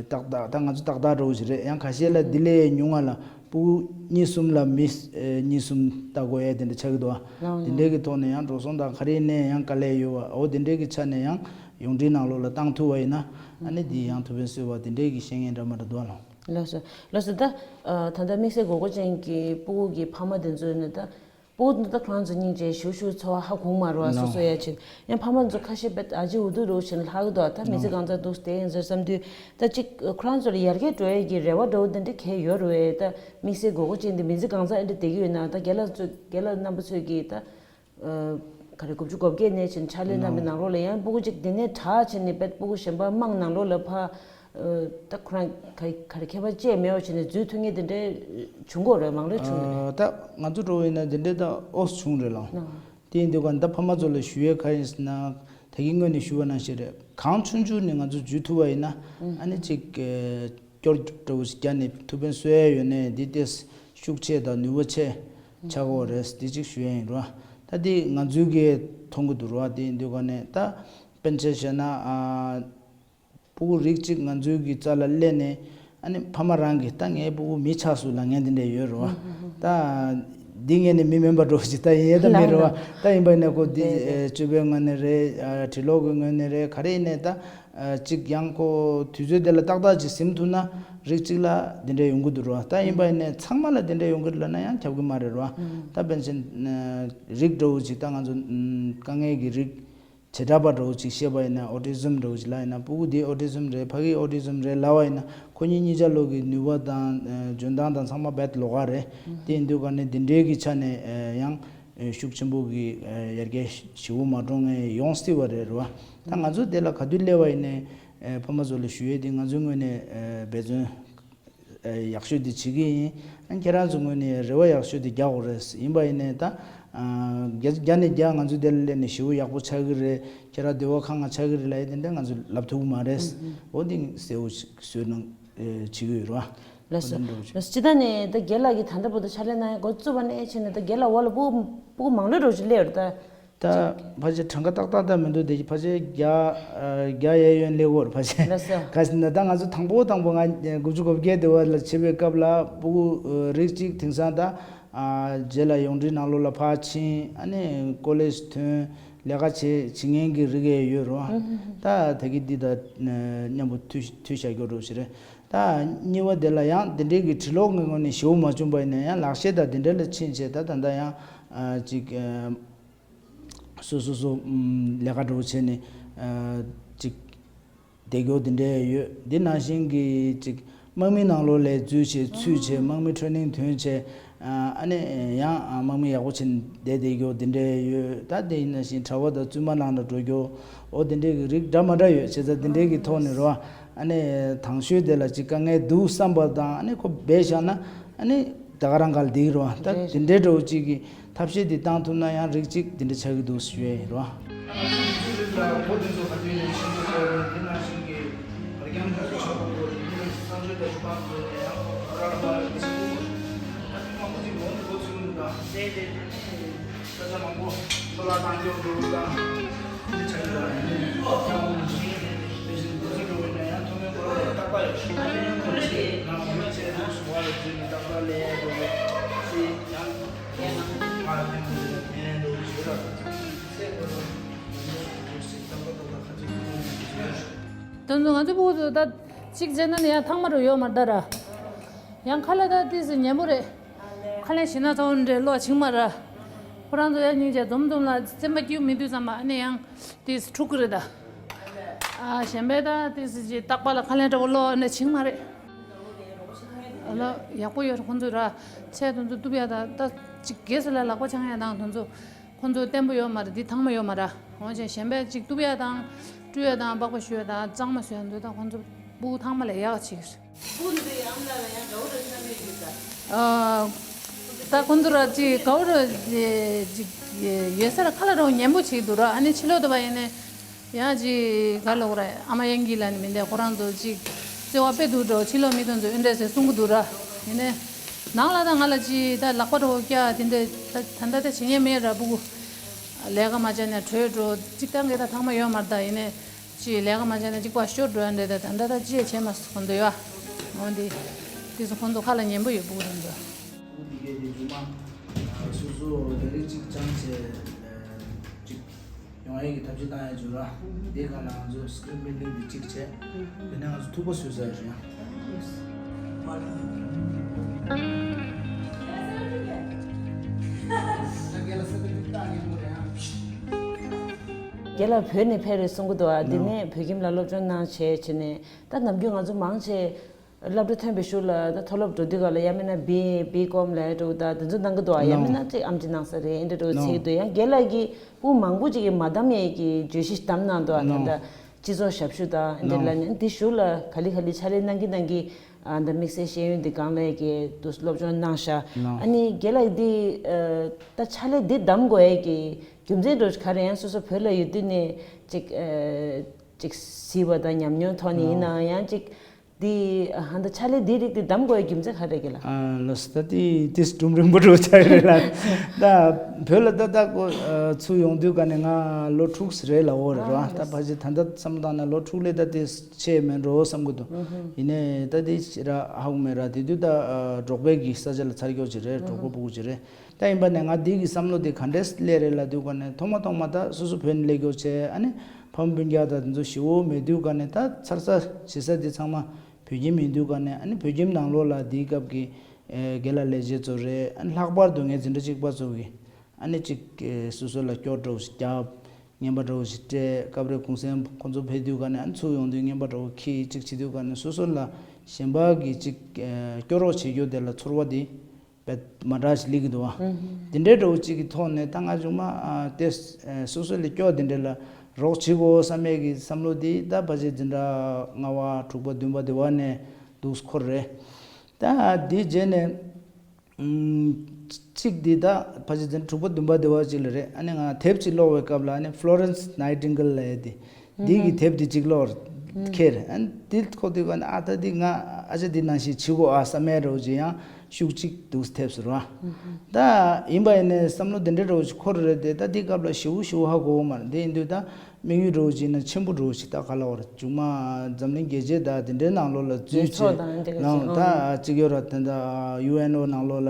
ཏག་ཏག་ད་ང་ཚོ་ཏག་ཏག་འདྲ་བོ་ཞིག་རེད། ཡང་ཁ་ཤས་ལ་དེ་ལས་ཉུང་བ་ལ་ཕྲུ་གུ་གཉིས་གསུམ་ལ་མི་ཨེ་གཉིས་གསུམ་ལྟ་དགོས་ཡ་དེ་འདྲ་ཆགས་ཀྱི་འདུག་ཨ། ལགས་དེ་འདྲའི་གི་ཐོག་ནས་ཡང་འགྲོ་སོང་དང་ག་རེ་ནས་ཡང་དཀའ་ལས་ཡོད་པ། འོ་དེ་འདྲའི་གི་ཆ་ནས་ཡང་ཡོངས་འབྲེལ་ནང་ལོགས་ལ་བཏང་ཐུབ་པ་ཡིན་ན། ཨ་ནི་དེ་ཡང་ཐུགས་ཕན་གསོས་པ་དེ་འདྲའི་གི་བཤད་མཁན་འདྲ་མ་འདྲ་འདུག་ཨ། ལགས། ལགས་སོ། ལགས་སོ། ད་ཨ་ད་ལྟ་དམིགས་བསལ་དགོས་མཁོ་ཅན་གྱི་ཕྲུ་གུ་གི་ཕ་མ་དེ་ཚོ་ནི་ད། ཕྲུ་གུ་འདི་དག་ཁོ་རང་ཚོ་སྙིང་རྗེ་ཞེ་པོ་ཞིག་འཚོ་བ་ཧ་གོ་གི་མ་རེད་བ། སོ་སོ་ཡ་ཆེད། ཡང་ཕ་མ་ཚོ་ཁ་ཤས་དཔེ་ཨ་ཅེ་འུ་ཐུག་རོགས་བྱས་ནས་ལྷག་གི་འདུག་ད་མི་ཚེ་གང་ཚ་འདུག་བསྡད་ཡིན་ཟེར་བསམ་དུས། ད་ཅིག་ཁོ་རང་ཚོ་ལ་ཡར་རྒྱས་འགྲོ་ཡས་ཀྱི་རེ་བ་འདྲ་བོ་འདི་འདྲ་གང་ཡོད་རེད་བས། ད་དམིགས་བསལ་དགོས་མཁོ་ཅན་འདི་མི་ཚེ་གང་ཚ་འདི་འདྲ་བསྡད་ཀྱི་ཡོད་ན། ད་རྒན་ལགས་ཚོ་རྒན་ལགས་རྣམ་པ་ཚོས་ཀྱིས་ད་ཨ་ག་རེ་དགུ་བཅུ་གོ་བརྒྱད་ནས་བྱས་ནས་ཕྱག་ལས་གནང་བའི་ནང་ལོགས་ལ་ཡང་ཕྲུ་གུ་ཅིག་འདི་ནས་དྲག་བྱས་ནས་དཔེ་ཕྲུ་གུ་གཞན་པ་དམངས་ནང་ལོགས་ལ་ཕར། ཨ་ད་ཁོ་རང་ག་ག་རེ་ཁྱད་པར་ཅི་ཡང་མེད་པ་བྱས་ནས་འཛུལ་ཐུབ་མཁན་དེ་འདྲའི་བྱུང་གི་རེད། མང་ལོས་བྱུང་གི་རེད། ཨ་ད་ང་ཚོ་འདྲ་བོ་ཡིན་ན་དེ་འདྲའི་ད་ཨོ་བྱུང་རེད་ལགས། ཨ་དེ་ཡིན་དུས་ག་ད་ཕ་མ་ཚོ་ལ་ཞུ་ཡས་ག་རེ་ཡིན་ཟེར་ན། ད་གིན་སྔོན་ནས་ཞུ་བ་ནང་བཞིན་རེད། གང་ཆུང་ཆུང་ནས་ང་ཚོ་འཛུལ་ཐུབ་པ་ཡིན་ན། ཨ་ནི་ཅིག་ཨ་སྐྱོར་འདྲ་བོ་ཞིག་བརྒྱབ་ནས་ཐུགས་ཕན་གསོས་ཡས་ཡོད་ནའི་འདི་ཏོག་ཙམ་ཤུགས་ཆེ་དང་ནུས་པ་ཆེ་ཆགས་ཀྱི་ཡོད་རེད། འདི་གཅིག་ཞུ་ཡས་ཡིན་རོ། ད་འདི་ང་ཚོའི་གིས་མཐོང་གི་འདུག་རོ། དེ་ཡིན་དུས་ག་ནས་ད་དཔེར་ན་ཆ་བཞག་ན་ཨ། ཕྲུ་གུ་རིགས་གཅིག་ང་ཚོའི་གི་རྩ་ལ་སླེབས་ནས། ཨ་ནི་ཕ་མ་རང་གིས་ད་ངའི་ཕྲུ་གུ་མི་ཆགས་སུ་ལབ་མཁན་དེ་འདྲ་ཡོད་རེད་བ། ད་འདི་ངས་ནི་མི་དམན་པ་འདྲ་བོ་ཞིག་ད་ཡིན་ཡས་ད་མེད་རེད་བ། ད་ཡིན་པ་ཡིན་ན་ཁོ་འདི་རེད་རེད། ཨ་སྤྱོད་པའི་ངོས་ནས་རེད། ཨ་འབྲི་ཀློག་གི་ངོས་ནས་རེད། ག་རེ་ཡིན་ནའི་ད་ཨ་གཅིག་ཡང་ཁོ་དུས་ཚོད་དེ་ལ་ཏག་ཏག་ཅིག་ཟིན་ཐུབ་ན་རིགས་གཅིག་ལ་འདི་འདྲ་ཡོང་གི་འདུག་རེད་བ། ད་ཡིན་པ་ཡིན་ནའི་ཚང་མ་ལ་འདི་འདྲ་ཡོང་གི་རེད་ལབ་ན་ཡང་ཁྱབ་གི་མ་རེད་རེད་བ། ད་དཔེར་ན་ཆ་ཨ་རིགས་འདྲ་བོ་ཅིག་ད་ང་ཚོ་ཨ་དཀའ་ངལ་གྱི་རིགས། བྱེ་བྲག་པ་འདྲ་བོ་ཅིག་བཤད་པ་ཡིན་ན། ཨོ་ཊི་ཛིམ་འདྲ་བོ་ཅིག་ལབ་ཡིན་ན། ཕྲུ་གུ་འདི་ཨོ་ཊི་ཛིམ་རེད། ཕ་གི་ཨོ་ཊི་ཛིམ་རེད་ལབ་པ་ཡིན་ན། ཁོ་གཉིས་གཉིས་ཆ་ལོ་གི་ནུས་པ་དང་ཨ་འཇོན་ཐང་དང་ཚང་མ་རྦད་ལོགས་ཀ་རེད། དེ་ཡིན་དུས་ག་ནས་འདི་འདྲའི་གི་ཆ་ནས་ཨ་ཡང་ ཤུགས་ཆེན་པོ་གི་ཡར་རྒྱས་ཞེ་པོ་མ་འགྲོ་མཁན་ཡོང་སྲིད་པ་རེད་རེད་བ། ད་ང་ཚོ་དེ་ལ་ག་དུས་སླེབས་པ་ཡིན་ནའི་ཕ་མ་ཚོ་ལ་ཞུ་ཡས་དེ་ང་ཚོའི་ངོས་ནས་འབད་བརྩོན་ཡག་ཤོས་དེ་བྱེད་ཀྱི་ཡིན། ཨ་ཁྱེད་རང་ཚོའི་ངོས་ནས་རེ་བ་ཡག་ཤོས་དེ་རྒྱག་དགོས་རེད། ཡིན་པ་ཡིན་ནའི་ད་བརྒྱ་ནས་བརྒྱ་ང་ཚོ་དེ་ལ་སླེབས་ནས་ཞེ་པོ་ཡག་པོ་ཆགས་ཀྱི་རེད། ཁྱེད་རང་འདོད་པ་ཁེངས་ཆགས་ཀྱི་རེད་ལབ་ཡས་དེ་འདྲ་ང་ཚོ་ལབ་ཐུབ་ཀྱི་མ་རེད། འོ་དེ་གསལ་པོ་ཞིག་བཟོས་གནང་བྱེད་ཀྱི་ཡོད་རེད་བ། ལགས་སོ། ལགས་སོ། སྤྱིར་བཏང་ནས་ད་རྒན་ལགས་ཀྱིས་ད་ལྟ་བར་དུ་ཕྱག་ལས་གནང་ཡ་འགོ་བཙུགས་པ་ནས་བྱས་ནས་ད་རྒན་ལགས་འོག་ལ་ཕྲུ་གུ་ཕྲུ་གུ་མང་པོ་འདྲ་བོ་ཅིག་སླེབས་ཡོད་རེད་ད། ད་ཕལ་ཆེར་གྲངས་ཀ་ཏག་ཏག་ད་མི་འདུག་དེ་ཕལ་ཆེར་བརྒྱ་ཨ་བརྒྱ་གཡས་གཡོན་སླེབས་ཡོད་རེད་ཕལ་ཆེར། ལགས་སོ། ག་ཟེར་ན་ད་ང་ཚོ་དང་པོ་དང་པོ་ང་དགུ་བཅུ་གོ་བརྒྱད་དེ་བ་ལ་བྱེད་པའི་སྐབས་ལ་ཕྲུ་གུ་རིགས་གཅིག་དེང་སང་ད་རྗེས་ལ་ཡོངས་འབྲེལ་ནང་ལོགས་ལ་ཕར་ཕྱིན། ཨ་ནི་ཀོ་ལེཇ་ཐོན། ལས་ཀ་བྱེད་བྱེད་མཁན་གྱི་རིགས་ཡང་ཡོད་རེད་བ། ད་ད་གི་འདི་ད་མཉམ་པོ་མཐུད་མཐུད་བཞག་རྒྱུ་འདྲ་བོ་ཞིག་རེད། ད་གཉིས་པ་དེ་ལ་ཡང་དེ་འདྲའི་གི་བྲིས་ཀློག་གི་ངོས་ནས་ཞེ་པོ་མ་བྱུང་པ་ཡིན་ན་ཡང་ལག་ཤེས་དང་དེ་འདྲ་ལ་ཕྱིན་བྱས་ད་ད་ལྟ་ཡང་ཨ་ཅིག་ཨ་སོ་སོ་སོ་ཨམ་ལས་ཀ་འདྲ་བོ་བྱས་ནས་ཨ་ཅིག་བསྡད་རྒྱུ་དེ་འདྲ་ཡོད། འདི་ནང་བཞིན་གྱི་ཅིག་དམག་མི་ནང་ལོགས་ལ་འཛུལ་བྱས་ཚུད་བྱས་དམག་མི་ཊེ་ནིང་ཐོན་བྱས། ཨ་ནི་ཡང་དམག་མི་ཡག་པོ་བྱས་ནས་བསྡད་བསྡད་རྒྱུ་དེ་འདྲ་ཡོད། ད་དེ་ཡིན་ན་བཞིན་གྲྭ་པ་དང་བཙུན་མ་ནང་ལ་འགྲོ་རྒྱུ་འོ་དེ་འདྲའི་གི་རིགས་འདྲ་མ་འདྲ་ཡོད། བྱས་ཙང་དེ་འདྲའི་གི་ཐོག་ནས་རེད་བ། ཨ་ནི་དང་ཤོས་དེ་ལ་ཅིག་དཀའ་ངལ་འདུག་བསམ་པ་དང་ཨ་ནི་ཁོ་སྦས་བཞག་ན་ཨ་ནི་ད་ག་རང་ག་ལ་འགྲིག་རེད་བ། ད་དེ་འདྲའི་འདྲ་བོ་ཅིག་གི་ཐབས་ཤེས་དེ་བཏང་ཐུབ་ན་ཡང་རིགས་གཅིག་དེ་འདྲ་ཆགས་ཀྱི་འདུག་ཞུ་ཡས་ཡིན་རོ། དོན་དུ་ང་ཚོ་ཕྲུ་གུ་ཚོ་ད་གཅིག་བྱས་ན་ནི་ཡང་ཐང་མ་རུ་ཡོད་མ་རེད་ད་ར། ཡང་ཁ་ལག་ད་ཏིས་ཉན་པོ་རེད། ཁ་ལག་ཞིག་ན་ཚ་བོ་འདྲེ་ལོག་ཆིག་མ་ར། ཁོ་རང་ཚོ་ཡང་སྙིང་རྗེ་འཛོམས་འཛོམས་ལ་སེམས་པ་སྐྱིད་མི་འདུག་ཙམ་མ་ཨ་ནི་ཡང་ཏིས་འཁྲུག་གི་རེད་ད། ཨ་གཞན་པའི་ད་ཏིས་ཅི་རྟག་པ་ལ་ཁ་ལག་འདྲ་བོ་ལོག་ཨ་ནི་ཆིག་མ་རེད། ཨ་ལ་ཡག་པོ་ཡོད་རེད་ཁོང་ཚོ་ར། ཆས་དེ་ཚོ་གཏུབ་ཡ་ད་ད་ཅིག་གེ་སི་ལ་ལག་པ་འཆང་ཡ་དང་དེ་ཚོ། ཁོང་ཚོ་བརྟན་པོ་ཡོད་མ་རེད། འདི་ཐང་མ་ཡོད་མ་རེད། འོན་ཀྱང་གཞན་པའི་ཅིག་གཏུབ་ཡ་དང་། བཀྲུ་ཡ་དང་པགས་པ་བཤུ་ཡ་དང་གཙང་མ་བཟོ་ཡ་འདུག་ད་ཁོང་ཚོ་སྤུ་གུ་ཐང་མ་ལས་ཡག་ཅིག་རེད། སྤུ་གུ་འདི་ཨམ་ལ་ལ་ཡང་འདྲ་བོ་རེད་བསམ་གྱི་འདུག་ད། ཨ། ད་ཁོང་ཚོ་ར་ཅིག་གའུ་ར་ཅིག་ཡོད་ས་ར་ཁ་ལ་ར་ཉན་པོ་ཅིག་འདུག་ར། ཨ་ནི་ཕྱི་ལོགས་དུ་བ་ཡིན་ནས་ཡང་ཅིག་ག་ལོག་ར་ཨ་མ་ཡན་གྱི་ལ་ནི་མི་འདས་ཁོ་རང་ཚོ་ཅིག་བརྩེ་བ་དཔེ་འདུག་འགྲོ། ཕྱི་ལོགས་མི་དོན་ཚོ་འོན་འདྲ་ཟེར་གསུང་གི་འདུག་ར། ཡིན་ནས་ནང་ལ་ད་ང་ལ་ཅིག་ད་ལག་པ་ར་བོ་སྐྱ་དེ་འདྲ་ད་ད་ད་ད་བྱེད་ཉན་མེད་ར་སྤུ་གུ། ལས་ཀ་མ་བྱས་ནས་བྲོས་འགྲོ་གཅིག་ཏང་གི་ད་ཐང་མ་ཡོད་མ་རེད་ད། ཡིན་ནས་ཅི་ལས་ཀ་མ་བྱས་ན་གཅིག་པ་ཤོར་འགྲོ་ཡ་འདྲ་ད་ད་ད་ད་ཅི་ཡ་བྱས་མ་སོང་འདོད་ཡ། འོ་འདི་དེ་ཚོ་ཁོང་ཚོ་ཁ་ལ་ཉན་པོ་ཡོད་སྤུ་གུ་རང་ཚོ། འདི་གའི་དེ་རྗེས་མ་སོ་སོ་ལས་རིགས་གཅིག་སྦྱངས་བྱས་གཅིག་ཡོང་ཡ་གི་ཐབས་ཤེས་བཏང་ཡ་བྱུང་ར། འདི་ག་ལ་ང་ཚོ་སི་ཀི་རིན་མིཊིང་འདི་གཅིག་བྱས། དེ་ནས་ང་ཚོ་ཐུག་པ་བཟོས་ཚར་རེད། རྒན་ལགས་བོད་ནས་ཕེབས་རེད་གསུང་གི་འདུག་ཨ། དེ་ནས་བོད་ཁྱིམ་ལ་སློབ་སྦྱོང་གནང་བྱས་བྱས་ནས་ད་ནམ་རྒྱུན་ང་ཚོ་མང་ཆེ་སློབ་གྲྭ་ཐོན་པའི་གཞུག་ལ་ད་མཐོ་སློབ་འགྲོ་དུས་ག་ལ་ཡང་མིན་ན་བི་ཨེ་བི་ཀོམ་ལ་འགྲོ་ད་དེ་ཚོ་གནང་གི་འདུག་ཨ། ཡང་མིན་ན་ཅིག་ཨེམ་ཆི་གནང་ས་རེད་འདྲ་འགྲོ་ཚིག་འདུག་ཡང་རྒན་ལགས་ཀྱིས་སྤུ་མང་པོ་ཅིག་གི་མ་གདམ་ཡས་ཀྱི་བརྗོད་གཞི་བདམས་གནང་འདུག་ཨ། ད་ལྟ་སྤྱི་ཚོགས་ཞབས་ཞུ་དང་འདི་ལ་ནི་འདི་གཞུག་ལ་ག་ལེ་ག་ལེ་ཕྱག་ལས་གནང་གི་གནང་གི་ཨ་ད་དམིགས་བསལ་ཤེས་ཡོན་འདི་སྒང་ལ་ཡ་གི་དུ་སློབ་སྦྱོང་གནང་ཤག་ཨ་ནི་རྒན་ལགས་འདི་ད་ཕྱག་ལས་འདི་གདམ་དགོས་ཡ་གི་རྒྱུ་མཚན་འདྲ་ག་རེ་ཡང་སོ་སོ་བོད་ལ་ཡོད་དུས་ནས་ཅིག་ཅིག་གཟིགས་པ་དང་ཉམས་མྱོང་ཐོག་ནས་ཡིན་ནའང་ཡང་ཅིག་འདི་ཧ་ད་ཕྱག་ལས་འདི་རིགས་འདི་གདམ་དགོས་ཡ་རྒྱུ་མཚན་ག་རེ་རེད་གི་ལ། ལགས་སོ། ད་དེ་དེ་སྒྲུང་རིང་པོ་འགྲོ་ཆགས་རེད་ལ། ད་བོད་ལ་ད་ལྟ་ཚུར་ཡོང་དུས་ག་ནས་ང་ལོ་དྲུག་རེད་ལ་འོ་རེད་ར། ད་ཕལ་ཆེར་ད་ལྟ་བསམ་བློ་བཏང་ན་ལོ་དྲུག་ལས་ད་དེ་ཆེ་མེད་འགྲོ་བསམ་གི་འདུག་ཡིན་ནའི་ད་དེ་ཞེ་དྲག་ཧ་གོ་མེད་ར། དེ་དུས་ད་འབྲོག་པའི་གི་ས་ཆ་ལ་འཚར་ཀྱོག་ཅིག་རེད། འབྲོག་པ་སྤུ་གུ་ཅིག་རེད། ད་ཡིན་པ་ནས་ང་འདི་གི་བསམ་བློ་དེ་ག་འདྲས་སླེབས་རེད་ལབ་དུས་ག་ནས་ཐོག་མ་ཐོག་མ་ད་སོ་སོ་བོད་ནས་སླེབས་ཀྱོག་བྱས། ཨ་ནི་ཕ་མ་སྤུན་ཀྱག་ད་དེ་ཚོ་ཞེ་པོ་མེད་དུས་ག་ནས་ད་འཚར་ས་བྱེད་ས་དེ་ཚང་མ་བོད་ཁྱིམ་ཡིན་དུས་ག་ནས། ཨ་ནི་བོད་ཁྱིམ་ནང་ལོགས་ལ་དེའི་སྐབས་ཀྱི་རྒན་ལགས་ལས་བྱེད་ཚོ་རེད། ཨ་ནི་ལྷག་པར་དུ་ངའི་འཛིན་གྲྭ་གཅིག་པ་ཚོ་གི་ཨ་ནི་ཅིག་སོ་སོ་ལ་སྐྱོར་འདྲ་བོ་ཞིག་བརྒྱབ། རྔན་པ་འདྲ་བོ་ཞིག་སྤྲད། སྐབས་རེ་གུང་སེང་ཁོང་ཚོ་ཕེབས་དུས་ག་ནས་ཨ་ནི་ཚུར་ཡོང་དུས་རྔན་པ་འདྲ་བོ་འཁྱེར་ཅིག་བྱེད་དུས་ག་ནས་སོ་སོ་ལ་གཞན་པ་གི་ཅིག་སྐྱོར་རོགས་བྱེད་རྒྱུ་དེ་ལ་ཚོར་བ་དེ་ བད་མ་འདྲ་ཞིག་སླེབས་ཀྱི་འདུག་བ། དེ་འདྲའི་འདྲ་བོ་གཅིག་གི་ཐོག་ནས་ད་ང་ཅུང་མ་དེ་སོ་སོ་ལས་སྐྱོ་དེ་འདྲ་ལ་རོགས་བྱེད་དགོས་བསམ་ཡས་ཀྱི་བསམ་བློ་དེ་ད་ཕལ་ཆེར་འཛིན་གྲྭ་ལྔ་པ་དྲུག་པ་བདུན་པ་དེ་བ་ནས་འདུག་འཁོར་རེད། ད་དེ་རྗེས་ནས་གཅིག་འདི་ད་ཕལ་ཆེར་འཛིན་གྲྭ་དྲུག་པ་བདུན་པ་དེ་བ་གཅིག་ལ་རེད། ཨ་ནི་ང་དེབ་ཅིག་ཀློག་པའི་སྐབས་ལ་ཨ་ནི་Florence Nightingale་ལབ་ཡས་དེ། འདི་གི་དེབ་འདི་གཅིག་ཀློག་ཁེར་ཨ་ནི་འདི་ཁོ་དུས་ག་ནི་ཨ་ད་འདི་ང་ཨ་ཅག་འདི་ནང་བཞིན་བྱེད་དགོས་ཨ་བསམ་ཡས་རོ་ཅིག་ཡང་ཤུགས་གཅིག་འདུག་ཐེབས་ཟེར་བ། ད་ཡིན་པ་ཡིན་ནའི་བསམ་བློ་འདི་འདྲའི་རོ་ཅིག་འཁོར་རེད་དེ། ད་འདི་སྐབས་ལ་ཞེ་པོ་ཞེ་པོ་ཧ་གོ་གི་མ་རེད། འདི་ཡིན་དུས་ད་དམིགས་ཡུལ་རོ་ཅིག་ན་ཆེན་པོ་རོ་ཅིག་ད་ག་ལ་བར་མཇུག་མ་འཛམ་གླིང་རྒྱལ་སྤྱི་ད་འདི་འདྲའི་ནང་ལོགས་ལ་འཛུལ་ཚོགས་བྱས་དང་འདི་ག་ལ་ཅིག་ད་གཅིག་ཡོད་ར། དེ་འདྲ་ཡུ་ཨེན་ཨོ་ནང་ལོགས་ལ་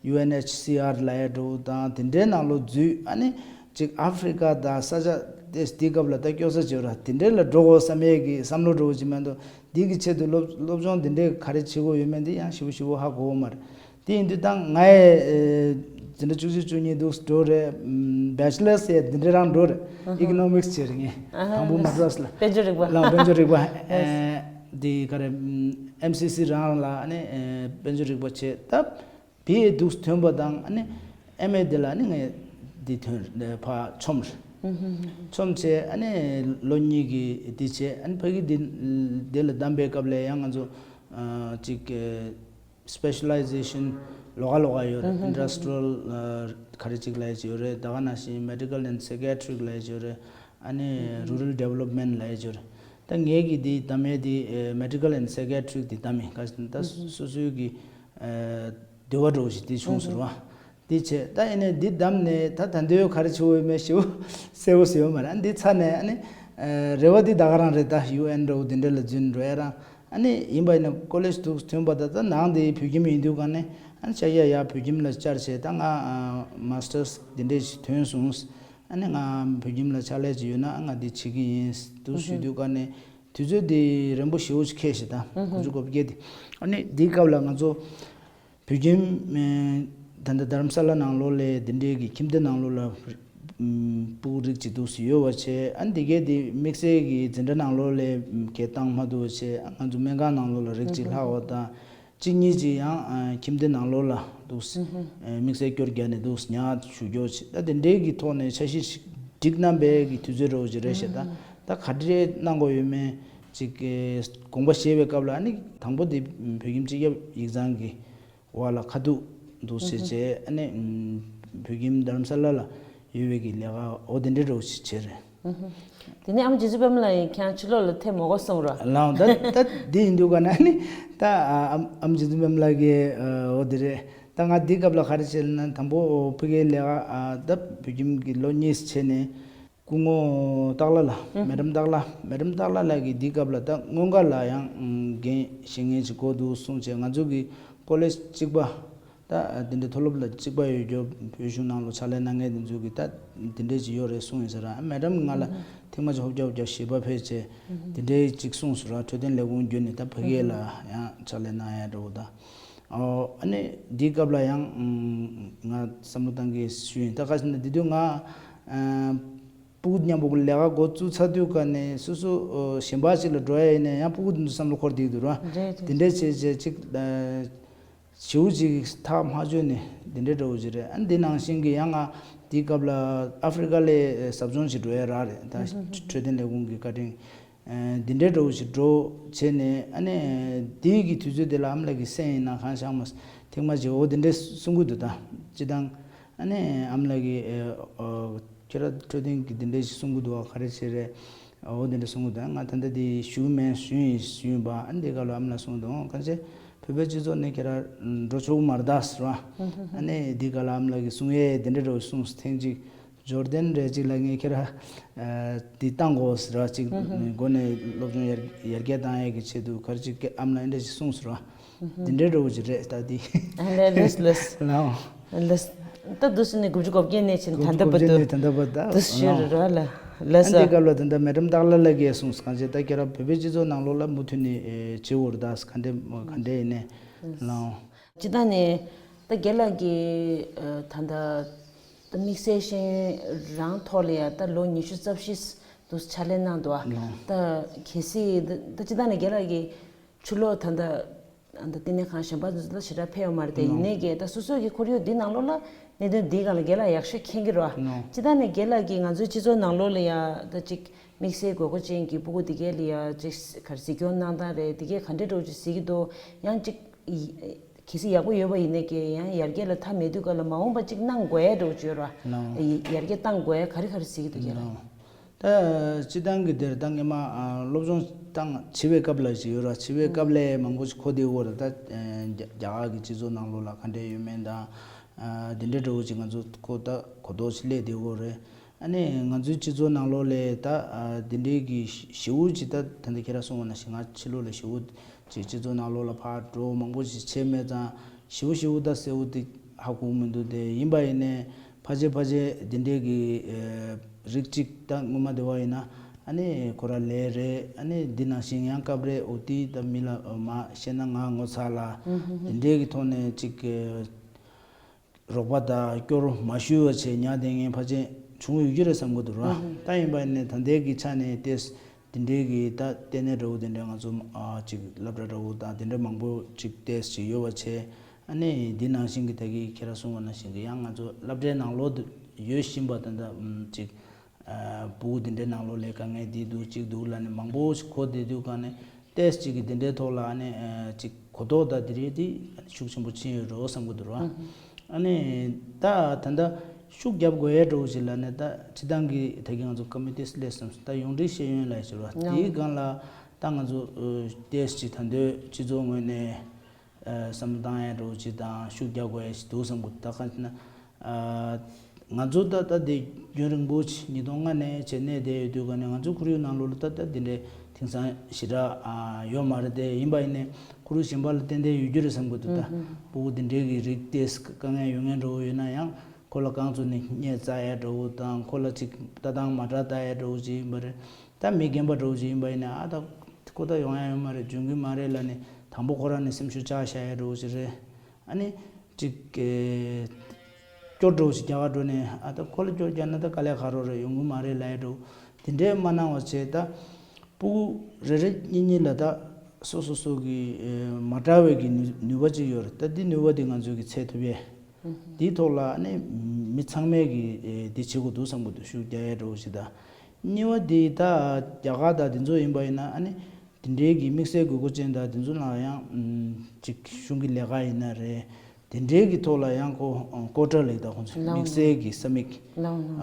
ཡུ་ཨེན་ཨེཆ་སི་ཨར་ལབ་ཡས་འདྲ་བོ་དང་དེ་འདྲའི་ནང་ལོགས་འཛུལ། ཨ་ནི་ཅིག་ཨ་ཧྥི་རི་ཀ་དང་ས་ཆ་དེ་དེའི་སྐབས་ལ་ད་སྐྱོ་ས་བྱེད་ར་དེ་འདྲའི་ལ་འགྲོ་དགོས་བསམ་ཡས་ཀྱི་བསམ་བློ་འདྲ་བོ་ཅིག་མ་གཏོགས་འདི་གི་ཆེད་དུ་སློབ་སློབ་སྦྱོང་དེ་འདྲའི་ག་རེ་བྱེད་དགོས་ཡོད་མེད་འདི་ཡང་ཞེ་པོ་ཞེ་པོ་ཧ་གོ་གི་མ་རེད། དེ་ཡིན་དུས་ད་ང་ཡི་འཛིན་གྲྭ་བཅུ་གཅིག་བཅུ་གཉིས་འདུག་འགྲོ་རེད། Bachelor's་ཡི་འདི་འདྲའི་རང་འགྲོ་རེད། Economics་བྱེད་རེད་ངས། དང་པོ་མ་ཌ་རཱས་ལ། དཔལ་འབྱོར་རིག་པ། ལ་དཔལ་འབྱོར་རིག་པ། འདི་ག་རེ་ཨེམ་སི་སི་རང་ལ་ཨ་ནི་དཔལ་འབྱོར་རིག་པ་བྱེད་ད། བི་ཨེ་འདུག་ཐོན་པ་དང་ཨ་ནི་ཨེམ་ཨེ་དེ་ལ་ཨ་ནི་ངས་འདི་ཐོན་ཕར་མཆོམས་རེད། མཆོམས་བྱས་ཨ་ནི་ལོ་གཉིས་ཀྱི་འདི་བྱས། ཨ་ནི་ཕ་གི་འདི་འདི་ལ་བདམས་པའི་སྐབས་ལ་ཡང་ང་ཚོ་ཅིག་སྤེ་ཤ་ལའི་ཟེ་ཤན་ལོགས་ཀ་ལོགས་ཀ་ཡོད་རེད། Industrial་ག་རེ་ཅིག་ལབ་ཡས་ཅིག་ཡོད་རེད། ད་ག་ནང་བཞིན་Medical and Psychiatric་ལབ་ཡས་ཅིག་ཡོད་རེད། ཨ་ནི་Rural Development་ལབ་ཡས་ཅིག་ཡོད་རེད། ད་ངས་ཀྱི་འདི་བདམས་ཡས་འདི་Medical and Psychiatric་འདི་བདམས་ཡིན། ག་ད་སོ་སོའི་གི་འདོད་པ་འདྲ་བོ་ཞིག་འདི་བྱུང་ཟེར་བ། འདི་བྱས་ད་ཡིན་ནའི་འདི་བདམས་ནས་ད་ད་འདོད་ག་རེ་བྱེད་དགོས་ཡོད་མེད་ཞེ་པོ་གསལ་པོ་ཟེར་ཡོད་མ་རེད། ཨ་འདི་ཚར་ནས་ཨ་ནི་རེ་བ་འདི་ད་ག་རང་རེད། ད་ཡུ་ཨེན་འདྲ་བོ་འདི་འདྲ་ལ་འཛུལ་འགྲོ་ཡ་རང་། ཨ་ནི་ཡིན་པ་ཡིན་ན་ཀོ་ལེཇ་འདུག་ཐོན་པ་ད་ད་ནང་དེ་བོད་ཁྱིམ་ཡིན་དུས་ག་ནས་ཨ་ནི་ཆ་ཡ་ཡ་བོད་ཁྱིམ་ལ་བཅར་བྱས་ད་ང་མ་སི་ཊར་འདི་འདྲས་ཞིག་ཐོན་སོང་། ཨ་ནི་ང་བོད་ཁྱིམ་ལ་ཕྱག་ལས་ཅིག་ཡོད་ན་ང་འདི་བྱེད་ཀྱི་ཡིན་འདུག་ཞུ་དུས་ག་ནས་དུས་ཚོད་འདི་རན་པོ་ཞེ་པོ་ཅིག་འཁེལ་ཤག་ད་དགུ་བཅུ་གོ་བརྒྱད་དེ། ཨ་ནི་འདིའི་སྐབས་ལ་ང་ཚོ་བོད་ཁྱིམ་ད་ལྟ་རྡ་རམ་ས་ལ་ནང་ལོགས་ལ་འདི་འདྲའི་གི་ཁྱིམ་སྡེ་ནང་ལོགས་ལ་སྤུ་གུ་རིགས་ཅིག་འདུག་སེ་ཡོད་པ་བྱས། ཨ་ནི་འདི་གའི་འདི་དམིགས་བསལ་གྱི་འཛིན་གྲྭ་ནང་ལོགས་ལ་གའི་བཏང་མ་ཐུབ་པ་བྱས། ང་ཚོ་སྨན་ཁང་ནང་ལོགས་ལ་རིགས་ཅིག་ལྷག་པ་དང་། གཅིག་གཉིས་ཅིག་ཡང་ཨ་ཁྱིམ་སྡེ་ནང་ལོགས་ལ་འདུག་སེ་ཨ་དམིགས་བསལ་སྐྱོར་རྒྱག་ནས་འདུག་སེ་ཉར་ཞུ་རྒྱུ་བྱས། ད་དེ་འདྲའི་གི་ཐོག་ནས་འཆར་གཞི་ཞིག་སྒྲིག་གནང་པའི་གི་དུས་ཚོད་འདྲ་བོ་ཅིག་རེད་ཤག་ད་ད་ག་འདྲའི་གནང་དགོས་ཡོད་མེད་ཅིག་ཨ་དགོངས་པ་བཞེས་པའི་སྐབས་ལ་ཨ་ནི་དང་པོ་དེ་བོད་ཁྱིམ་སྤྱི་ཁྱབ་ཡིག་ཚང་གི་འོག་ལ་ཁ་ཐུག་འདུག་སེ་བྱས། ཨ་ནི་བོད་ཁྱིམ་རྡ་རམ་ས་ལ་ལ་ཡོད་པའི་གི་ལས་ཀ་འོ་དེ་འདྲའི་འདྲ་བོ་ཞིག་བྱས་རེད། དེ་ནས་ཨ་མ་རྗེ་བཙུན་པད་མ་ལགས་ཡིན་ཁྱེད་རང་ཕྱི་ལོགས་ལ་ཐད་མ་དགོས་གསུངས་རོགས། ལགས་ད་ད་འདི་ཡིན་དུས་ག་ན་ནི་ད་ཨ་ཨ་མ་རྗེ་བཙུན་པད་མ་ལགས་ཀྱིས་འོ་དེ་རེད། ད་ང་འདི་སྐབས་ལ་ག་རེ་བྱས་ལབ་ན་དང་པོ་ཕ་གིའི་ལས་ཀ་ད་བོད་ཁྱིམ་གྱི་ལོ་གཉིས་བྱས་ནས་སྐུ་ངོ་སྟག་ལྷ་ལགས། མེ་ཌམ་སྟག་ལྷ། མེ་ཌམ་སྟག་ལྷ་ལགས་ཀྱིས་འདི་སྐབས་ལ་ད་སྔོན་ཁ་ལ་ཡང་འགན་བཞེས་མཁན་ཅིག་དགོས་འདུག་གསུངས་བྱས། ང་ཚོ་གི་ཀོ་ལེཇ་གཅིག་པ། ད་འདི་འདྲའི་མཐོ་སློབ་ལ་གཅིག་པ་ཡོད་རྒྱུ་བོད་གཞུང་ནང་ལ་ཕྱག་ལས་གནང་མཁན་དེ་ཚོ་གི་ད་འདི་འདྲའི་ཅིག་ཡོད་རེད་གསུངས་ཡིན་ཟེར་ར། མེ་ཌམ་ང་ལ་ཐེངས་མ་གཅིག་ཧོབ་རྒྱག་ཧོབ་རྒྱག་ཞིབ་པ་ཕེབས་བྱས་འདི་འདྲའི་ཅིག་གསུངས་ཟེར་ར། འཕྲོད་བསྟེན་ལས་ཁུངས་བརྒྱུད་ནས་ད་ཕ་གི་ལ་ཡང་ཕྱག་ལས་གནང་ཡ་འདྲ་བོ་ད། ཨོ་ཨ་ནི་འདིའི་སྐབས་ལ་ཡང་ང་བསམ་བློ་བཏང་གི་ཞུ་ཡིན། ད་ག་ཟེར་ན་འདི་དུས་ང་སྤུ་གུ་མཉམ་པོ་ལས་ཀ་འགོ་བཙུགས་ཚར་དུས་ག་ནས་སོ་སོ་གཞན་པ་ཞིག་ལ་འགྲོ་ཡ་ཡིན་ན་ཡང་སྤུ་གུ་དེ་ཚོ་བསམ་བློ་འཁོར་བསྡད་ཀྱི་འདུག་ར། རེད་རེད། དེ་འདྲས་བྱས་བྱས་ཅིག་ཞེ་པོ་ཅིག་ཐག་མ་ཆོད་ནས་འདི་འདྲའི་འདྲ་བོ་ཅིག་རེད། ཨ་འདི་ནང་བཞིན་གྱི་ཡང་ང་འདིའི་སྐབས་ལ་ཨ་ཧྥི་རི་ཀ་ལ་ཟབ་སྦྱོང་ཞིག་འགྲོ་ཡ་རག་རེད། ད་འཕྲོད་བསྟེན་ལས་ཁུངས་ཀྱི་བཀའ་དྲིན་འདི་འདྲའི་འདྲ་བོ་ཞིག་འགྲོ་བྱས་ནས་ཨ་ནི་འདིའི་གི་དུས་ཚོད་དེ་ལ་ཨ་མ་ལགས་ཀྱི་སེམས་ཡིན་ན་གང་ཤང་མ་ཐེངས་མ་ཅིག་འོ་འདི་འདྲའི་གསུང་གི་འདུག་ད་སྤྱི་བཏང་ཨ་ནི་ཨ་མ་ལགས་ཀྱིས་ཁྱེད་རང་འཕྲོད་བསྟེན་གྱི་འདི་འདྲའི་ཞིག་གསུང་གི་འདུག་བ། ག་རེ་བྱས་རེད། འོ་དེ་འདྲ་གསུང་གི་འདུག་ང་ད་ལྟ་དེ་ཞུ་མེད་ཞུ་ཡིན་ཞུ་ཡིན་པ། ཨ་ནི་དེ་ག་ལ་ཨ་མ་ལགས་གསུང་གི་འདུག་གང་བྱས་བོད་པའི་སྤྱི་ཚོགས་ནས་ཁྱེད་རང་འགྲོ་ཆོག་གི་མ་རེད་ད་ཟེར་བ། ཨ་ནི་དེ་ག་ལ་ཨ་མ་ལགས་ཀྱིས་གསུང་ཡས་དེ་འདྲ་འདྲ་བོ་གསུངས་སོང་། ཐེངས་གཅིག་ཇོར་ཌན་རེད་ཅིག་ལ་ངས་ཁྱེད་རང་དེ་བཏང་དགོས་ཟེར་བ་ཅིག་མགོ་ནས་སློབ་སྦྱོང་ཡར་ཡར་རྒྱས་བཏང་ཡས་ཀྱི་ཆེད་དུ་ག་རེ་ཅིག་ཨ་མ་ལགས་ཨ་འདྲ་ཅིག་གསུངས་ཟེར་བ། འདི་འདྲའི་འདྲ་བོ་ཅིག་རེད་ད་འདི། ཨ་ལས་ལས་ལས། ལའོ། ལས། ད་འདུག་སེ་ནས་དགུ་བཅུ་གོ་བརྒྱད་ནས་ཕྱིན་ད་ལྟ་བར་དུ། ད་ལྟ་བར་དུ། འདུག་སེ་ཡོད་རེད་ར་ལ། ལས། ཨ་འདི་སྐབས་ལ་ད་ལྟ་མེ་ཌམ་སྟག་ལྷ་ལགས་ཀྱིས་གསུངས་གང་བྱས་ད་ཁྱེད་རང་བོད་པའི་སྤྱི་ཚོགས་ནང་ལོགས་ལ་མུ་མཐུད་ནས་བྱེད་འོར་ད་ག་འདྲ་ག་འདྲ་ཡིན་ནས་ལའོ། སྤྱི་བཏང་ནས་ད་རྒན་ལགས་ཀྱིས་ད་ལྟ་ད་དམིགས་བསལ་ཤེས་ཡོན་རང་ཐོག་ལ་ཡ་ད་ལོ་ཉི་ཤུ་རྩ་བཞི་འདུག་སེ་ཕྱག་ལས་གནང་འདུག་ཨ། ད་གལ་སྲིད་ད་སྤྱི་བཏང་ནས་རྒན་ལགས་ཀྱིས་ཕྱི་ལོགས་ད་ལྟ། ཨ་ད་ལྟེ་གནས་ཁང་གཞན་པ་ཚོ་ལ་ཞེ་དྲག་ཕེབས་ཡོད་མ་རེད་དེ། ཡིན་ནའི་གི་ད་སོ་སོ་གི་ཁོར་ཡུག་འདི་ནང་ལོགས་ལ་གནད་དོན་འདིའི་སྒང་ལ་རྒན་ལགས་ཡག་ཤོས་མཁྱེན་གྱི་རེད་བ། ནོ། སྤྱིར་བཏང་ནས་རྒན་ལགས་ཀྱིས་ང་ཚོའི་སྤྱི་ཚོགས་ནང་ལོགས་ལ་ཡ་ད་ཅིག་དམིགས་བསལ་དགོས་མཁོ་ཅན་གྱི་སྤུ་གུ་འདི་གས་ལ་ཡ་ཅིག་ག་རེ་གཟིགས་སྐྱོང་གནང་སྟངས་རེད། འདི་གས་ག་འདྲས་འདྲ་བོ་ཅིག་གཟིགས་ཀྱི་འདུག་ཡང་ཅིག་གལ་སྲིད་ཡག་པོ་ཡོད་པ་ཡིན་ནའི་གི་ཡང་ཡར་རྒྱས་ལ་མཐའ་མེད་དུས་སྒང་ལ་མ་འོངས་པ་ཅིག་གནང་དགོས་ཡ་འདྲ་བོ་ཅིག་ཡོད་རེད་བ། ནོ། ཡར་རྒྱས་གཏང་དགོས་ཡ་ག་རེ་ག་རེ་གཟིགས་ཀྱི་འདུག་རྒན་ལགས། ནོ། ད་སྤྱིར་བཏང་གི་དེར་ད་སྔས་མ་ཨ་སློབ་སྦྱོང་བཏང་བྱིས་པའི་སྐབས་ལ་ཞིག་ཡོད་ར། བྱིས་པའི་སྐབས་ལ་མང་པོ་ཞིག་གོ་བསྡད་ཡོད་རེད། ད་ཨ་རྒྱ་རྒྱ་གར་གྱི་སྤྱི་ཚོགས་ནང་ལོགས་ལ་ག་འདྲས་ཡོད་མེད་དང་། ཨ་དེ་འདྲས་འདྲ་བོ་ཅིག་ང་ཚོ་གོ་ད་གོ་རྟོགས་ཤིག་སླེབས་བསྡད་ཡོད་རེད། ཨ་ནི་ང་ཚོའི་སྤྱི་ཚོགས་ནང་ལོགས་ལ་ད་ཨ་དེ་འདྲས་ཀྱི་ཞི་བོ་ཅིག་ད་ད་ལྟ་ཁྱེད་རང་གསུངས་པ་ནང་བཞིན་ང་ཕྱི་ལོགས་ལ་ཞི་བོ་ཅིག་སྤྱི་ཚོགས་ནང་ལོགས་ལ་ཕར་འགྲོ་མང་པོ་ཞིག་བྱས་མེད་ཙང་། ཞི་བོ་ཞི་བོ་ད་གསལ་བོ་དེ་ཧ་གོ་མི་འདུག་དེ་ཡིན་པ་ཡིན་ནའི་ཕལ་ཆེར་ཕལ་ཆེར་འདི་འདྲས་ཀྱི་ཨ་རིགས་གཅིག་ད་སྔོན་མ་དེ་བ་ཡིན་ན་ཨ་ནི་ཁོ་ར་ལས་རེད། ཨ་ནི་འདི་ནང་བཞིན་ཡང་སྐབས་རེ་འོ་དེ་ད་མི་ལ་མ་བཤད་ན་ང་ངོ་ཚ་ལ་འདི་འདྲས་ཀྱི་ཐོག་ནས་ཅིག་ཨ་རོགས་པ་དང་སྐྱོར་མ་ཞུས་པ་བྱས་ཉར་བསྡད་མཁན་ཕལ་ཆེར་བྱུང་ཡོད་ཀྱི་རེད་བསམ་གྱི་འདུག་ར། ད་ཡིན་པ་ཡིན་ནའི་ད་ལྟའི་གི་ཆ་ནས་ཏེས་དེ་འདྲའི་གི་ད་ལྟེ་གནས་འདྲ་བོ་དེ་འདྲ་ང་ཚོ་ཨ་ཅིག་སློབ་གྲྭ་འདྲ་བོ་དང་དེ་འདྲ་མང་པོ་ཅིག་ཏེས་ཅིག་ཡོད་པ་བྱས། ཨ་ནི་འདི་ནང་བཞིན་གི་ད་གི་ཁྱེད་རང་གསུངས་པ་ནང་བཞིན་གི་ཡང་ང་ཚོ་སློབ་གྲྭའི་ནང་ལོགས་དུ་ཡོད་བཞིན་པ་ད་ད་ཨམ་ཅིག་ཨ་སྤུ་གུ་དེ་འདྲའི་ནང་ལོགས་ལ་དཀའ་ངལ་འདི་འདུག་ཅིག་འདུག་ལབ་ནས་མང་པོ་ཞིག་གོ་བསྡད་དུས་ག་ནས་ཏེས་ཅིག་གི་དེ་འདྲའི་ཐོག་ལ་ཨ་ནི་ཨ་ཅིག་གོ་རྟོགས་དང་དེ་རིགས་དེ་ཤུགས་ཆེན་པོ་ཕྱིན་ཡོད་འགྲོ་བསམ་གི་འདུག་ར། ཨ་ནི་ད་ད་ལྟ་ཤུགས་རྒྱབ་དགོས་ཡས་འགྲོ་བ་ཞིག་ལ་ནི་ད་སྤྱི་བཏང་གི་ད་གི་ང་ཚོ་ཀ་མི་ཏེས་ལས་སམ་ད་ཡོངས་འབྲེལ་ཤེས་ཡོན་ལ་ཞུ་བ་དེའི་སྒང་ལ་ད་ང་ཚོ་ཏེས་ཅིག་ད་འདོད་སྤྱི་ཚོགས་ངོས་ནས་བསམ་བློ་བཏང་ཡས་འགྲོ་བ་ཅིག་དང་ཤུགས་རྒྱབ་དགོས་ཡས་ཞིག་འདུག་བསམ་གི་འདུག་ད་ག་ན། ང་ཚོ་ད་ལྟ་དེ་རྒྱུན་རིང་པོ་ཆེ་ཉིས་སྟོང་ལྔ་ནས་བྱས་ནས་བསྡད་ཡོད་དུས་ག་ནས་ང་ཚོ་ཁོར་ཡུག་ནང་ལོགས་ལ་ད་ལྟ་དེ་འདྲའི་དེང་སང་ཞེ་དྲག་ཡོད་མ་རེད་དེ། ཡིན་པ་ཡིན་ནའི་ཁོར་ཡུག་གཞན་པ་ལ་ཏན་ཏན་ཡོད་རྒྱུ་རེད་བསམ་གི་འདུག་ད་སྤུ་གུ་དེ་འདྲའི་གི་རིགས་དེ་དཀའ་ངལ་ཡོད་མཁན་འདྲ་བོ་ཡོད་ན་ཡང་ཁོ་ལ་གང་ཚོད་ནས་བརྙས་བཙལ་ཡ་འདྲ་བོ་དང་ཁོ་ལ་ཅིག་ལྟ་སྟངས་མ་འདྲ་ལྟ་ཡ་འདྲ་བོ་ཅིག་ཡིན་པ་རེད། ད་མི་རྒན་པ་འདྲ་བོ་ཅིག་ཡིན་པ་ཡིན་ན་ཨ་ད་ཁོ་ད་ཡོང་ཡ་ཡོད་མ་རེད། འཇོན་གི་མ་རེད་ལབ་ནས་དང་པོ་ཁོ་རང་ནས་སེམས་ཤུགས་བཅག་བཞག་ཡ་འདྲ་བོ་ཅིག་རེད། ཨ་ནི་ཅིག་གི་སྐྱོར་འདྲ་བོ་ཞིག་རྒྱག་ག་འགྲོ་ནས་ཨ་ད་ཁོ་ལ་སྐྱོར་རྒྱག་ན་ད་དཀའ་ལས་ཁག་རོགས་རེད། ཡོང་གི་མ་རེད་ལབ་ཡ་འདྲ་བོ་དེ་འདྲའི་མ་གནང་བ་བྱས། ད་སྤུ་གུ་རེ་རེ་གཉིས་གཉིས་ལ་ད་སོ་སོ་སོ་གི་མ་འདྲ་བའི་གི་ནུས་ནུས་པ་ཅིག་ཡོད་རེད། ད་འདི་ནུས་པ་འདི་ང་ཚོས་གི་འཚོལ་ཐུབ་ཡས་འདིའི་ཐོག་ལ་ཨ་ནི་མི་ཚང་མས་གི་འདི་བྱེད་དགོས་འདུག་བསམ་གི་འདུག་ཤུགས་རྒྱག་ཡས་འདྲ་བོ་ཞིག་ད། གཉིས་པ་འདི་ད་རྒྱ་གར་དང་འདི་ཚོ་ཡིན་པ་ཡིན་ན་ཨ་ནི་དེ་འདྲའི་གི་དམིགས་བསལ་དགོས་མཁོ་ཅན་དང་འདི་ཚོ་ལ་ཡང་ཅིག་གཞུང་གི་ལས་ཀ་ཡིན་ན་རེད། དེ་འདྲའི་གི་ཐོག་ལ་ཡང་ཁོ་ཀོ་ཊར་ལི་དང་ཁོང་ཚོ་དམིགས་བསལ་གི་ས་མིག་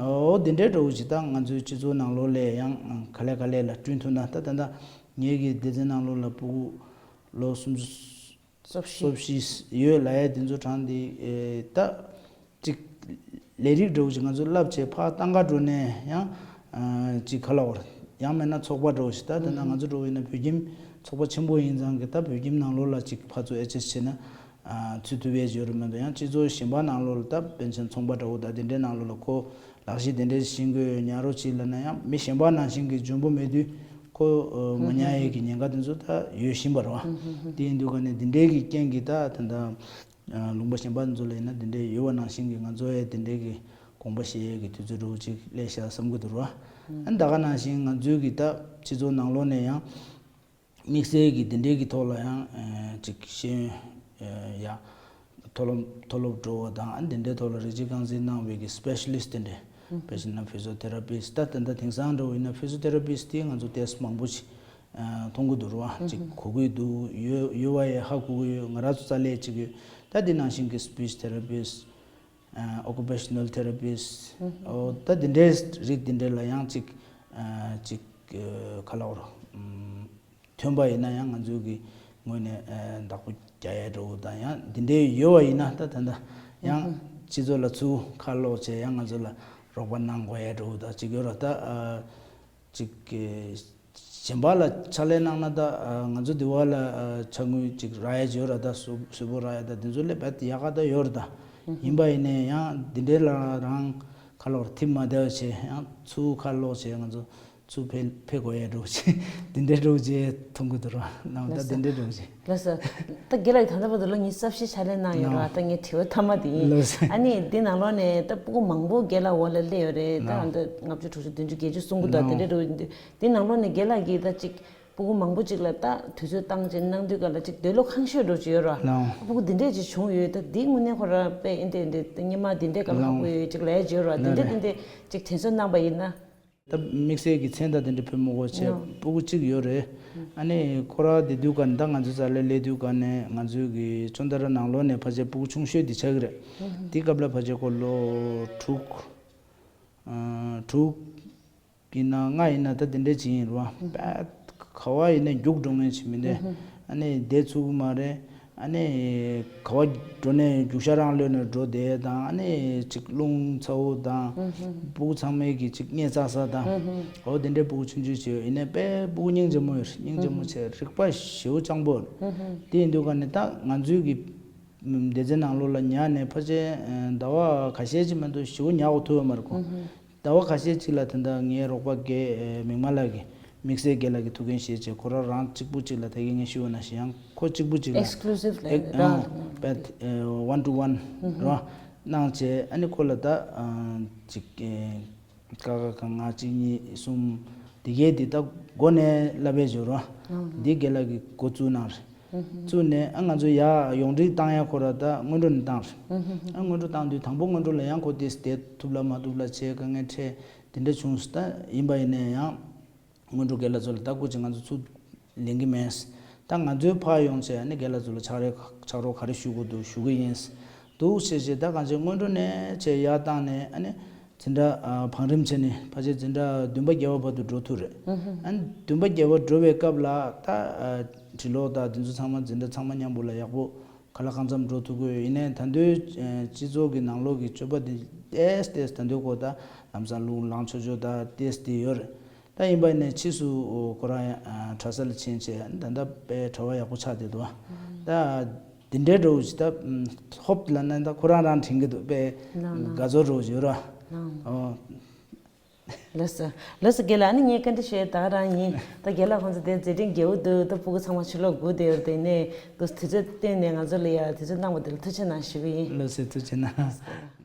ཨོ་དེ་འདྲའི་འདྲ་བོ་ཅིག་ད་ང་ཚོའི་སྤྱི་ཚོགས་ནང་ལོགས་ལ་ཡང་ག་ལེ་ག་ལེ་ལ་བསྐྲུན་ཐུབ་ན། ད་ད་ད་ངེད་ཀྱི་སྡེ་ཚན་ནང་ལོགས་ལ་སྤུ་གུ་ལོ་སུམ་ཅུ་སོ་བཞི་སོ་བཞི་ཡོད་ལབ་ཡས་དེ་ཚོ་གྲངས་འདི་ཨེ་ད་ཅིག་ལས་རིགས་འདྲ་བོ་ཅིག་ང་ཚོ་བསླབ་བྱས་ཕར་བཏང་ག་འགྲོ་ནས་ཡང་ཨ་ཅིག་ག་ལབ་དགོས་རེད། ཡང་མིན་ན་ཚོགས་པ་འདྲ་བོ་ཞིག་ད་དེ་ན་ང་ཚོ་འདྲ་བོ་ཡིན་ན་བོད་ཁྱིམ་ཚོགས་པ་ཆེན་པོ་ཡིན་ཙང་གི་ད་བོད་ཁྱིམ་ནང་ལོགས་ལ་ཅིག་ཕར་ཚུར་ཨེ་ཅེ་སི་བྱས་ན་ཨ་ཚུད་ཐུབ་ཡས་ཅིག་ཡོད་རེད་མ་གཏོགས། ཡང་སྤྱི་ཚོགས་གཞན་པ་ནང་ལོགས་ལ་ད་པན་ཆེན་ཚོང་པ་འདྲ་བོ་དང་དེ་འདྲའི་ནང་ལོགས་ལ་ཁོ་ལག་ཤེས་དེ་འདྲའི་ཤེས་ཀྱི་ཡོད་ཉར་རོགས་བྱེད་ལབ་ན་ཡང་མི་གཞན་པ་ནང་བཞིན་གྱི་འཇོན་པོ་མེད་དུས་ཁོ་ཨ་མ་ཉར་ཡས་ཀྱི་ཉེན་ཁ་དེ་ཚོ་ད་ཡོད་བཞིན་པ་རེད་བ། དེ་ཡིན་དུས་ག་ནས་འདི་འདྲའི་གི་རྐྱེན་གྱིས་ད་ད་ལྟ་ལུང་པ་གཞན་པ་ཚོ་ལ་ཡིན་ན་དེ་འདྲའི་ཡོད་པ་ནང་བཞིན་གྱི་ང་ཚོ་ཡང་དེ་འདྲའི་གི་དགོངས་པ་བཞེས་ཡས་ཀྱི་དུས་ཚོད་འདྲ་བོ་ཅིག་སླེབས་ཤག་བསམ་གྱི་འདུག་ར། ཨ་ནི་ད་ག་ནང་བཞིན་ང་ཚོའི་གི་ད་སྤྱི་ཚོགས་ནང་ལོགས་ནས་ཡང་དམིགས་བསལ་གྱི་དེ་འདྲའི་གི་ཐོག་ལ་ཡང་ཅིག་ཤེས་ཡོན་ཡ་མཐོ་སློབ་མཐོ་སློབ་འགྲོ་བ་དང་ཨ་ནི་དེ་འདྲའི་ཐོག་ལ་རིགས་གཅིག་རྐང་འཛིན་གནང་བའི་གི་སི་པེ་ཤ་ལི་སི་ཊི་དེ་འདྲའི་དཔེ་བཞག་ན་ཕི་ཟི་ཡོ་ཐེ་ར་པི་སི་ཊི་ད་ད་ལྟ་དེང་སང་འདྲ་བོ་ཡིན་ན་ཕི་ཟི་ཡོ་ཐེ་ར་པི་སི་ཊི་དེ་ང་ཚོ་ཏེས་མང་པོ་ཅིག་མཐོང་གི་འདུག་ར་བ། ཅིག་གོ་གི་འདུག་ཡོད་ཡོད་པ་ཡང་ཧ་གོ་གི་ཡོད། ང་རང་ཚོ་རྩ་ལས་ཅིག་ཡོད། ད་འདི་ནང་བཞིན་གྱི་སི་པི་ཆི་ཐེ་ར་པི་སི་ཊི་ཨོ་ཀུ་པེ་ཤ་ནལ་ཐེ་ར་པི་སི་ཊི་ཨོ་ད་འདི་འདྲའི་རིགས་འདི་འདྲ་ལ་ཡང་ཅིག་ཅིག་ག་ལབ་དགོས་རེད། ཐོན་པ་ཡིན་ན་ཡང་ང་ཚོའི་གི་ངོས་ནས་བདག་པོ་རྒྱག་ཡས་འདྲ་བོ་དང་ཡང་འདི་འདྲའི་ཡོད་པ་ཡིན་ན་ད་ད་ལྟ་ཡང་སྤྱི་ཚོགས་ལ་ཚུར་ཁ་ལོག་བྱས་ཡང་ང་ཚོ་ལ་རོགས་པ་གནང་དགོས་ཡས་འདྲ་བོ་དང་ཅིག་ཡོད་ར། ད་ཅིག་གཞན་པ་ལ་ཕྱག་ལས་གནང་ན་ད་ང་ཚོ་འདི་བ་ལ་ཕྱག་དངུལ་ཅིག་རག་ཡས་ཅིག་ཡོད་ར། ད་གཟུགས་གཟུགས་པོ་རག་ཡས་ད་འདི་ཚོ་ལས་རྦད་དེ་ཡག་ག་ད་ཡོད་ར། ད་ཡིན་པ་ཡིན་ནའི་ཡང་འདི་འདྲའི་ལ་རང་ཁ་ལོག་ཐིམ་མ་བསྡད་པ་བྱས་ཡང་ཚུར་ཁ་ལོག་བྱས་ང་ཚོ་ཚུར་ཕེབས་ཕེབས་དགོས་ཡས་འདྲ་བོ་ཅིག་འདི་འདྲའི་འདྲ་བོ་ཅིག་མཐོང་གི་འདུག་ར། ནང་ད་ལགས་སོ། འདི་འདྲའི་འདྲ་བོ་ཅིག་ལགས་སོ། ད་རྒན་ལགས་ད་ལྟ་བར་དུ་ལོ་ཉི་ཤུ་རྩ་བཞི་ཕྱག་ལས་གནང་ཡོད་ར། ལགས་སོ། ད་ངས་དྲི་བ་མཐའ་མ་དེ་ཡིན། ལགས་སོ། ཨ་ནི་འདི་ནང་ལོགས་ནས་ད་སྤུ་གུ་མང་པོ་རྒན་ལགས་འོག་ལ་སླེབས་ཡོད་རེད། ད་ལགས། ཨ་ད་ལྔ་བཅུ་དྲུག་ཅུ་བདུན་ཅུ་བརྒྱད་ཅུ་སུམ་ཅུ་དང་དེ་འདྲའི་འདྲ་བོ་ཡིན་དུས་འདི་ནང་ལོགས་ནས་རྒན་ལགས་ཀྱིས་ད་ཅིག་ སྤུ་གུ་མང་པོ་ཅིག་ལ་ད་དུས་ཚོད་བཏང་ཅིག་གནང་དུས་ག་ལ་ཅིག་འདོད་བློ་ཁེངས་ཤོས་འགྲོ་ཅིག་ཡོད་ར། ལའོ། སྤུ་གུ་འདི་འདྲས་ཅིག་བྱུང་ཡོད། ད་འདི་དངོས་གནས་ཁོ་ར་དཔེ་ཨེ་འདྲས་འདྲས་སྙེ་མ་འདི་འདྲས་ག་ལ་ལའོ། ཧ་གོ་ཡོད་ཅིག་ལས་ཅིག་ཡོད་ར། འདི་ལ་འདྲས་ལ་འདི་འདྲས་ཅིག་དྲན་གསོ་གནང་པ་ཡིན་ན། ད་དམིགས་བསལ་གྱི་མཚན་དང་དེ་འདྲ་ཕུལ་མི་དགོས་བྱས། ལའོ། སྤུ་གུ་གཅིག་ཡོད་རེད། ཨ་ནི་ཁོ་ར་དེ་དུས་ག་ནས་ད་ང་ཚོའི་རྩ་ལས་སླེབས་དུས་ག་ནས་ང་ཚོའི་གི་ཅོན་ཏ་ར་ནང་ལོགས་ནས་ཕལ་ཆེར་སྤུ་གུ་ཆུང་ཤོས་དེ་ཆགས་ཀྱི་རེད། དེ་སྐབས་ལ་ཕལ་ཆེར་ཁོ་ལོ་དྲུག་ཨ་དྲུག་ཡིན་ན་ལྔ་ཡིན་ན་ད་དེ་འདྲས་ཅིག་ཡིན་རེད་བ། པད་ག་བ་ཡིན་ན་རྒྱུགས་འགྲོ་མཁན་ཅིག་མི་འདུག་ཨ་ནི་བསྡད་ཚུགས་ཀྱི་མ་རེད། ཨ་ནི་ག་བ་འགྲོ་ནས་རྒྱུག་ཤར་རང་ལོན་ནས་འགྲོ་བསྡད་དང་། ཨ་ནི་ཅིག་རླུང་ཚ་བོ་དང་། སྤུ་གུ་ཚང་མའི་གི་ཅིག་སྙད་ཙག་ཙག་དང་། འོ་དེ་འདྲའི་སྤུ་གུ་ཆུང་ཆུང་ཅིག་ཡོད། ཡིན་ནའི་དཔེ་སྤུ་གུ་སྙིང་རྗེ་མོ་ཡོད། སྙིང་རྗེ་མོ་བྱས་རིག་པ་ཞེ་པོ་སྤྱང་པོ་ཡོད། དེ་ཡིན་དུས་ག་ནས་ད་ང་ཚོའི་གི་སྡེ་ཚན་ནང་ལོགས་ལ་ཉར་ནས་ཕལ་ཆེར་ཟླ་བ་ཁ་ཤས་ཅིག་མ་གཏོགས་ཞེ་པོ་ཉར་དགོས་ཐུག་ཡོད་མ་རེད་ཁོ། ཟླ་བ་ཁ་ཤས་ཅིག་ལ་ད་ལྟ་ངའི་རོགས་པ་རྒན་མིག་དམར་ལགས་ཀྱིས། དམིགས་བསལ་རྒན་ལགས་ཀྱིས་ཐུགས་འགན་བཞེས་བྱས་ཁོ་རང་རང་གཅིག་པུ་གཅིག་ལ། ད་གིན་ངས་ཞུས་པ་ནང་བཞིན་ཡང་ཁོ་གཅིག་པུ་གཅིག་ལ་Exclusive ལ་ཨེག་རང་ཨང་པད་ཨེ་one to one རང་གནང་བྱས། ཨ་ནི་ཁོ་ལ་ད་ཨ་ཅིག་ཨེ་ཀ་ཁ་ག་ང་གཅིག་གཉིས་གསུམ་དེ་གས་དེ་ད་འགོ་ནས་བསླབ་པའི་སྦྱོར་བ་འདི་རྒན་ལགས་ཀྱིས་འགོ་བཙུགས་གནང་རེད། བཙུགས་ནས་ཨ་ང་ཚོ་ཡར་ཡོངས་འབྲེལ་བཏང་ཡ་ཁོ་ར་ད་སྔོན་འགྲོ་ནས་བཏང་རེད། ཨ་སྔོན་འགྲོ་བཏང་དུས་དང་པོ་སྔོན་འགྲོ་ལ་ཡང་ཁོ་དེ་བསྡད་ཐུབ་ལ་མ་ཐུབ་ལ་བྱས་དཀའ་ངལ་འཕྲད་དེ་འདྲ་བྱུང་སོང་། ད་ཡིན་པ་ཡིན་ནའི་ཡང་སྔོན་འགྲོ་རྒན་ལགས་ཚོ་ལ་ད་སྐུ་མཁྱེན་ང་ཚོ་ཚུར་ལེན་གི་མེད། ད་ང་ཚོའི་ཕར་ཡོང་བྱས་ཨ་ནི་རྒན་ལགས་ཚོ་ལ་ཕྱག་རེ་ཕྱག་རོགས་ག་རེ་ཞུ་དགོས་འདུག་ཞུ་གི་ཡིན། འདུག་བྱས་བྱས་ད་གང་བྱས་སྔོན་འགྲོ་ནས་བྱས་ཡར་བཏང་ནས་ཨ་ནི་འཛིན་གྲྭ་ཨ་བང་རིམ་བྱས་ནས་ཕལ་ཆེར་འཛིན་གྲྭ་བདུན་པ་བརྒྱད་པ་བར་དུ་འགྲོ་ཐུབ་རེད། ཨ་ནི་བདུན་པ་བརྒྱད་པ་འགྲོ་བའི་སྐབས་ལ་ད་ཨ་འབྲི་ཀློག་དང་དེ་ཚོ་ཚང་མ་འཛིན་གྲྭ་ཚང་མ་མཉམ་པོ་ལ་ཡག་པོ་ག་ལ་གང་འཚམ་འགྲོ་ཐུབ་ཀྱི་ཡོད། ཡིན་ནའི་ད་དུང་སྤྱི་ཚོགས་ཀྱི་ནང་ལོགས་ཀྱི་སྤྱོད་པ་འདི་ཏོག་ཙམ་ཏོག་ཙམ་ད་དུང་ཁོ་ད་ལམ་སང་རླུང་ལངས་ཆོག་ཆོག་ད་ཏོག་ཙམ་དེ་ཡོད་རེད། ད་ཡིན་པ་ཡིན་ནའི་ཕྱིས་སུ་ཁོ་རང་ཡང་གྲྭ་ས་ལ་ཕྱིན་བྱས་ད་ལྟ་དཔེ་གྲྭ་པ་ཡག་པོ་ཆགས་བསྡད་འདུག་ད་འདི་འདྲའི་འདྲ་བོ་ཞིག་ད་ཧོབ་ལབ་ན་ད་ཁོ་རང་རང་དྲན་གྱི་འདུག་དཔེ་དགའ་ཚོར་འདྲ་བོ་ཞིག་ཡོད་ར། ཨོ། ལགས་སོ། ལགས་སོ་རྒན་ལགས། ཨ་ནི་ངས་བཀའ་འདྲི་ཞུ་ཡ་ད་ག་རང་ཡིན། ད་རྒན་ལགས་ཁོང་ཚོ་དེ་མཛད་འཕྲིན་རྒྱས་པོ་འདུག་ད་སྤུ་གུ་ཚང་མ་ཕྱི་ལོགས་སྒུག་བསྡད་ཡོད་རེད། དེ་ནས་ད་དུས་ཚོད་བཏོན་ནས་ང་ཚོ་ལ་ཡ་དུས་ཚོད་གནང་བ་དེ་ལ་ཐུགས་རྗེ་གནང་ཞུ་གི་ཡིན། ལགས་སོ་ཐུགས་རྗེ་གནང་།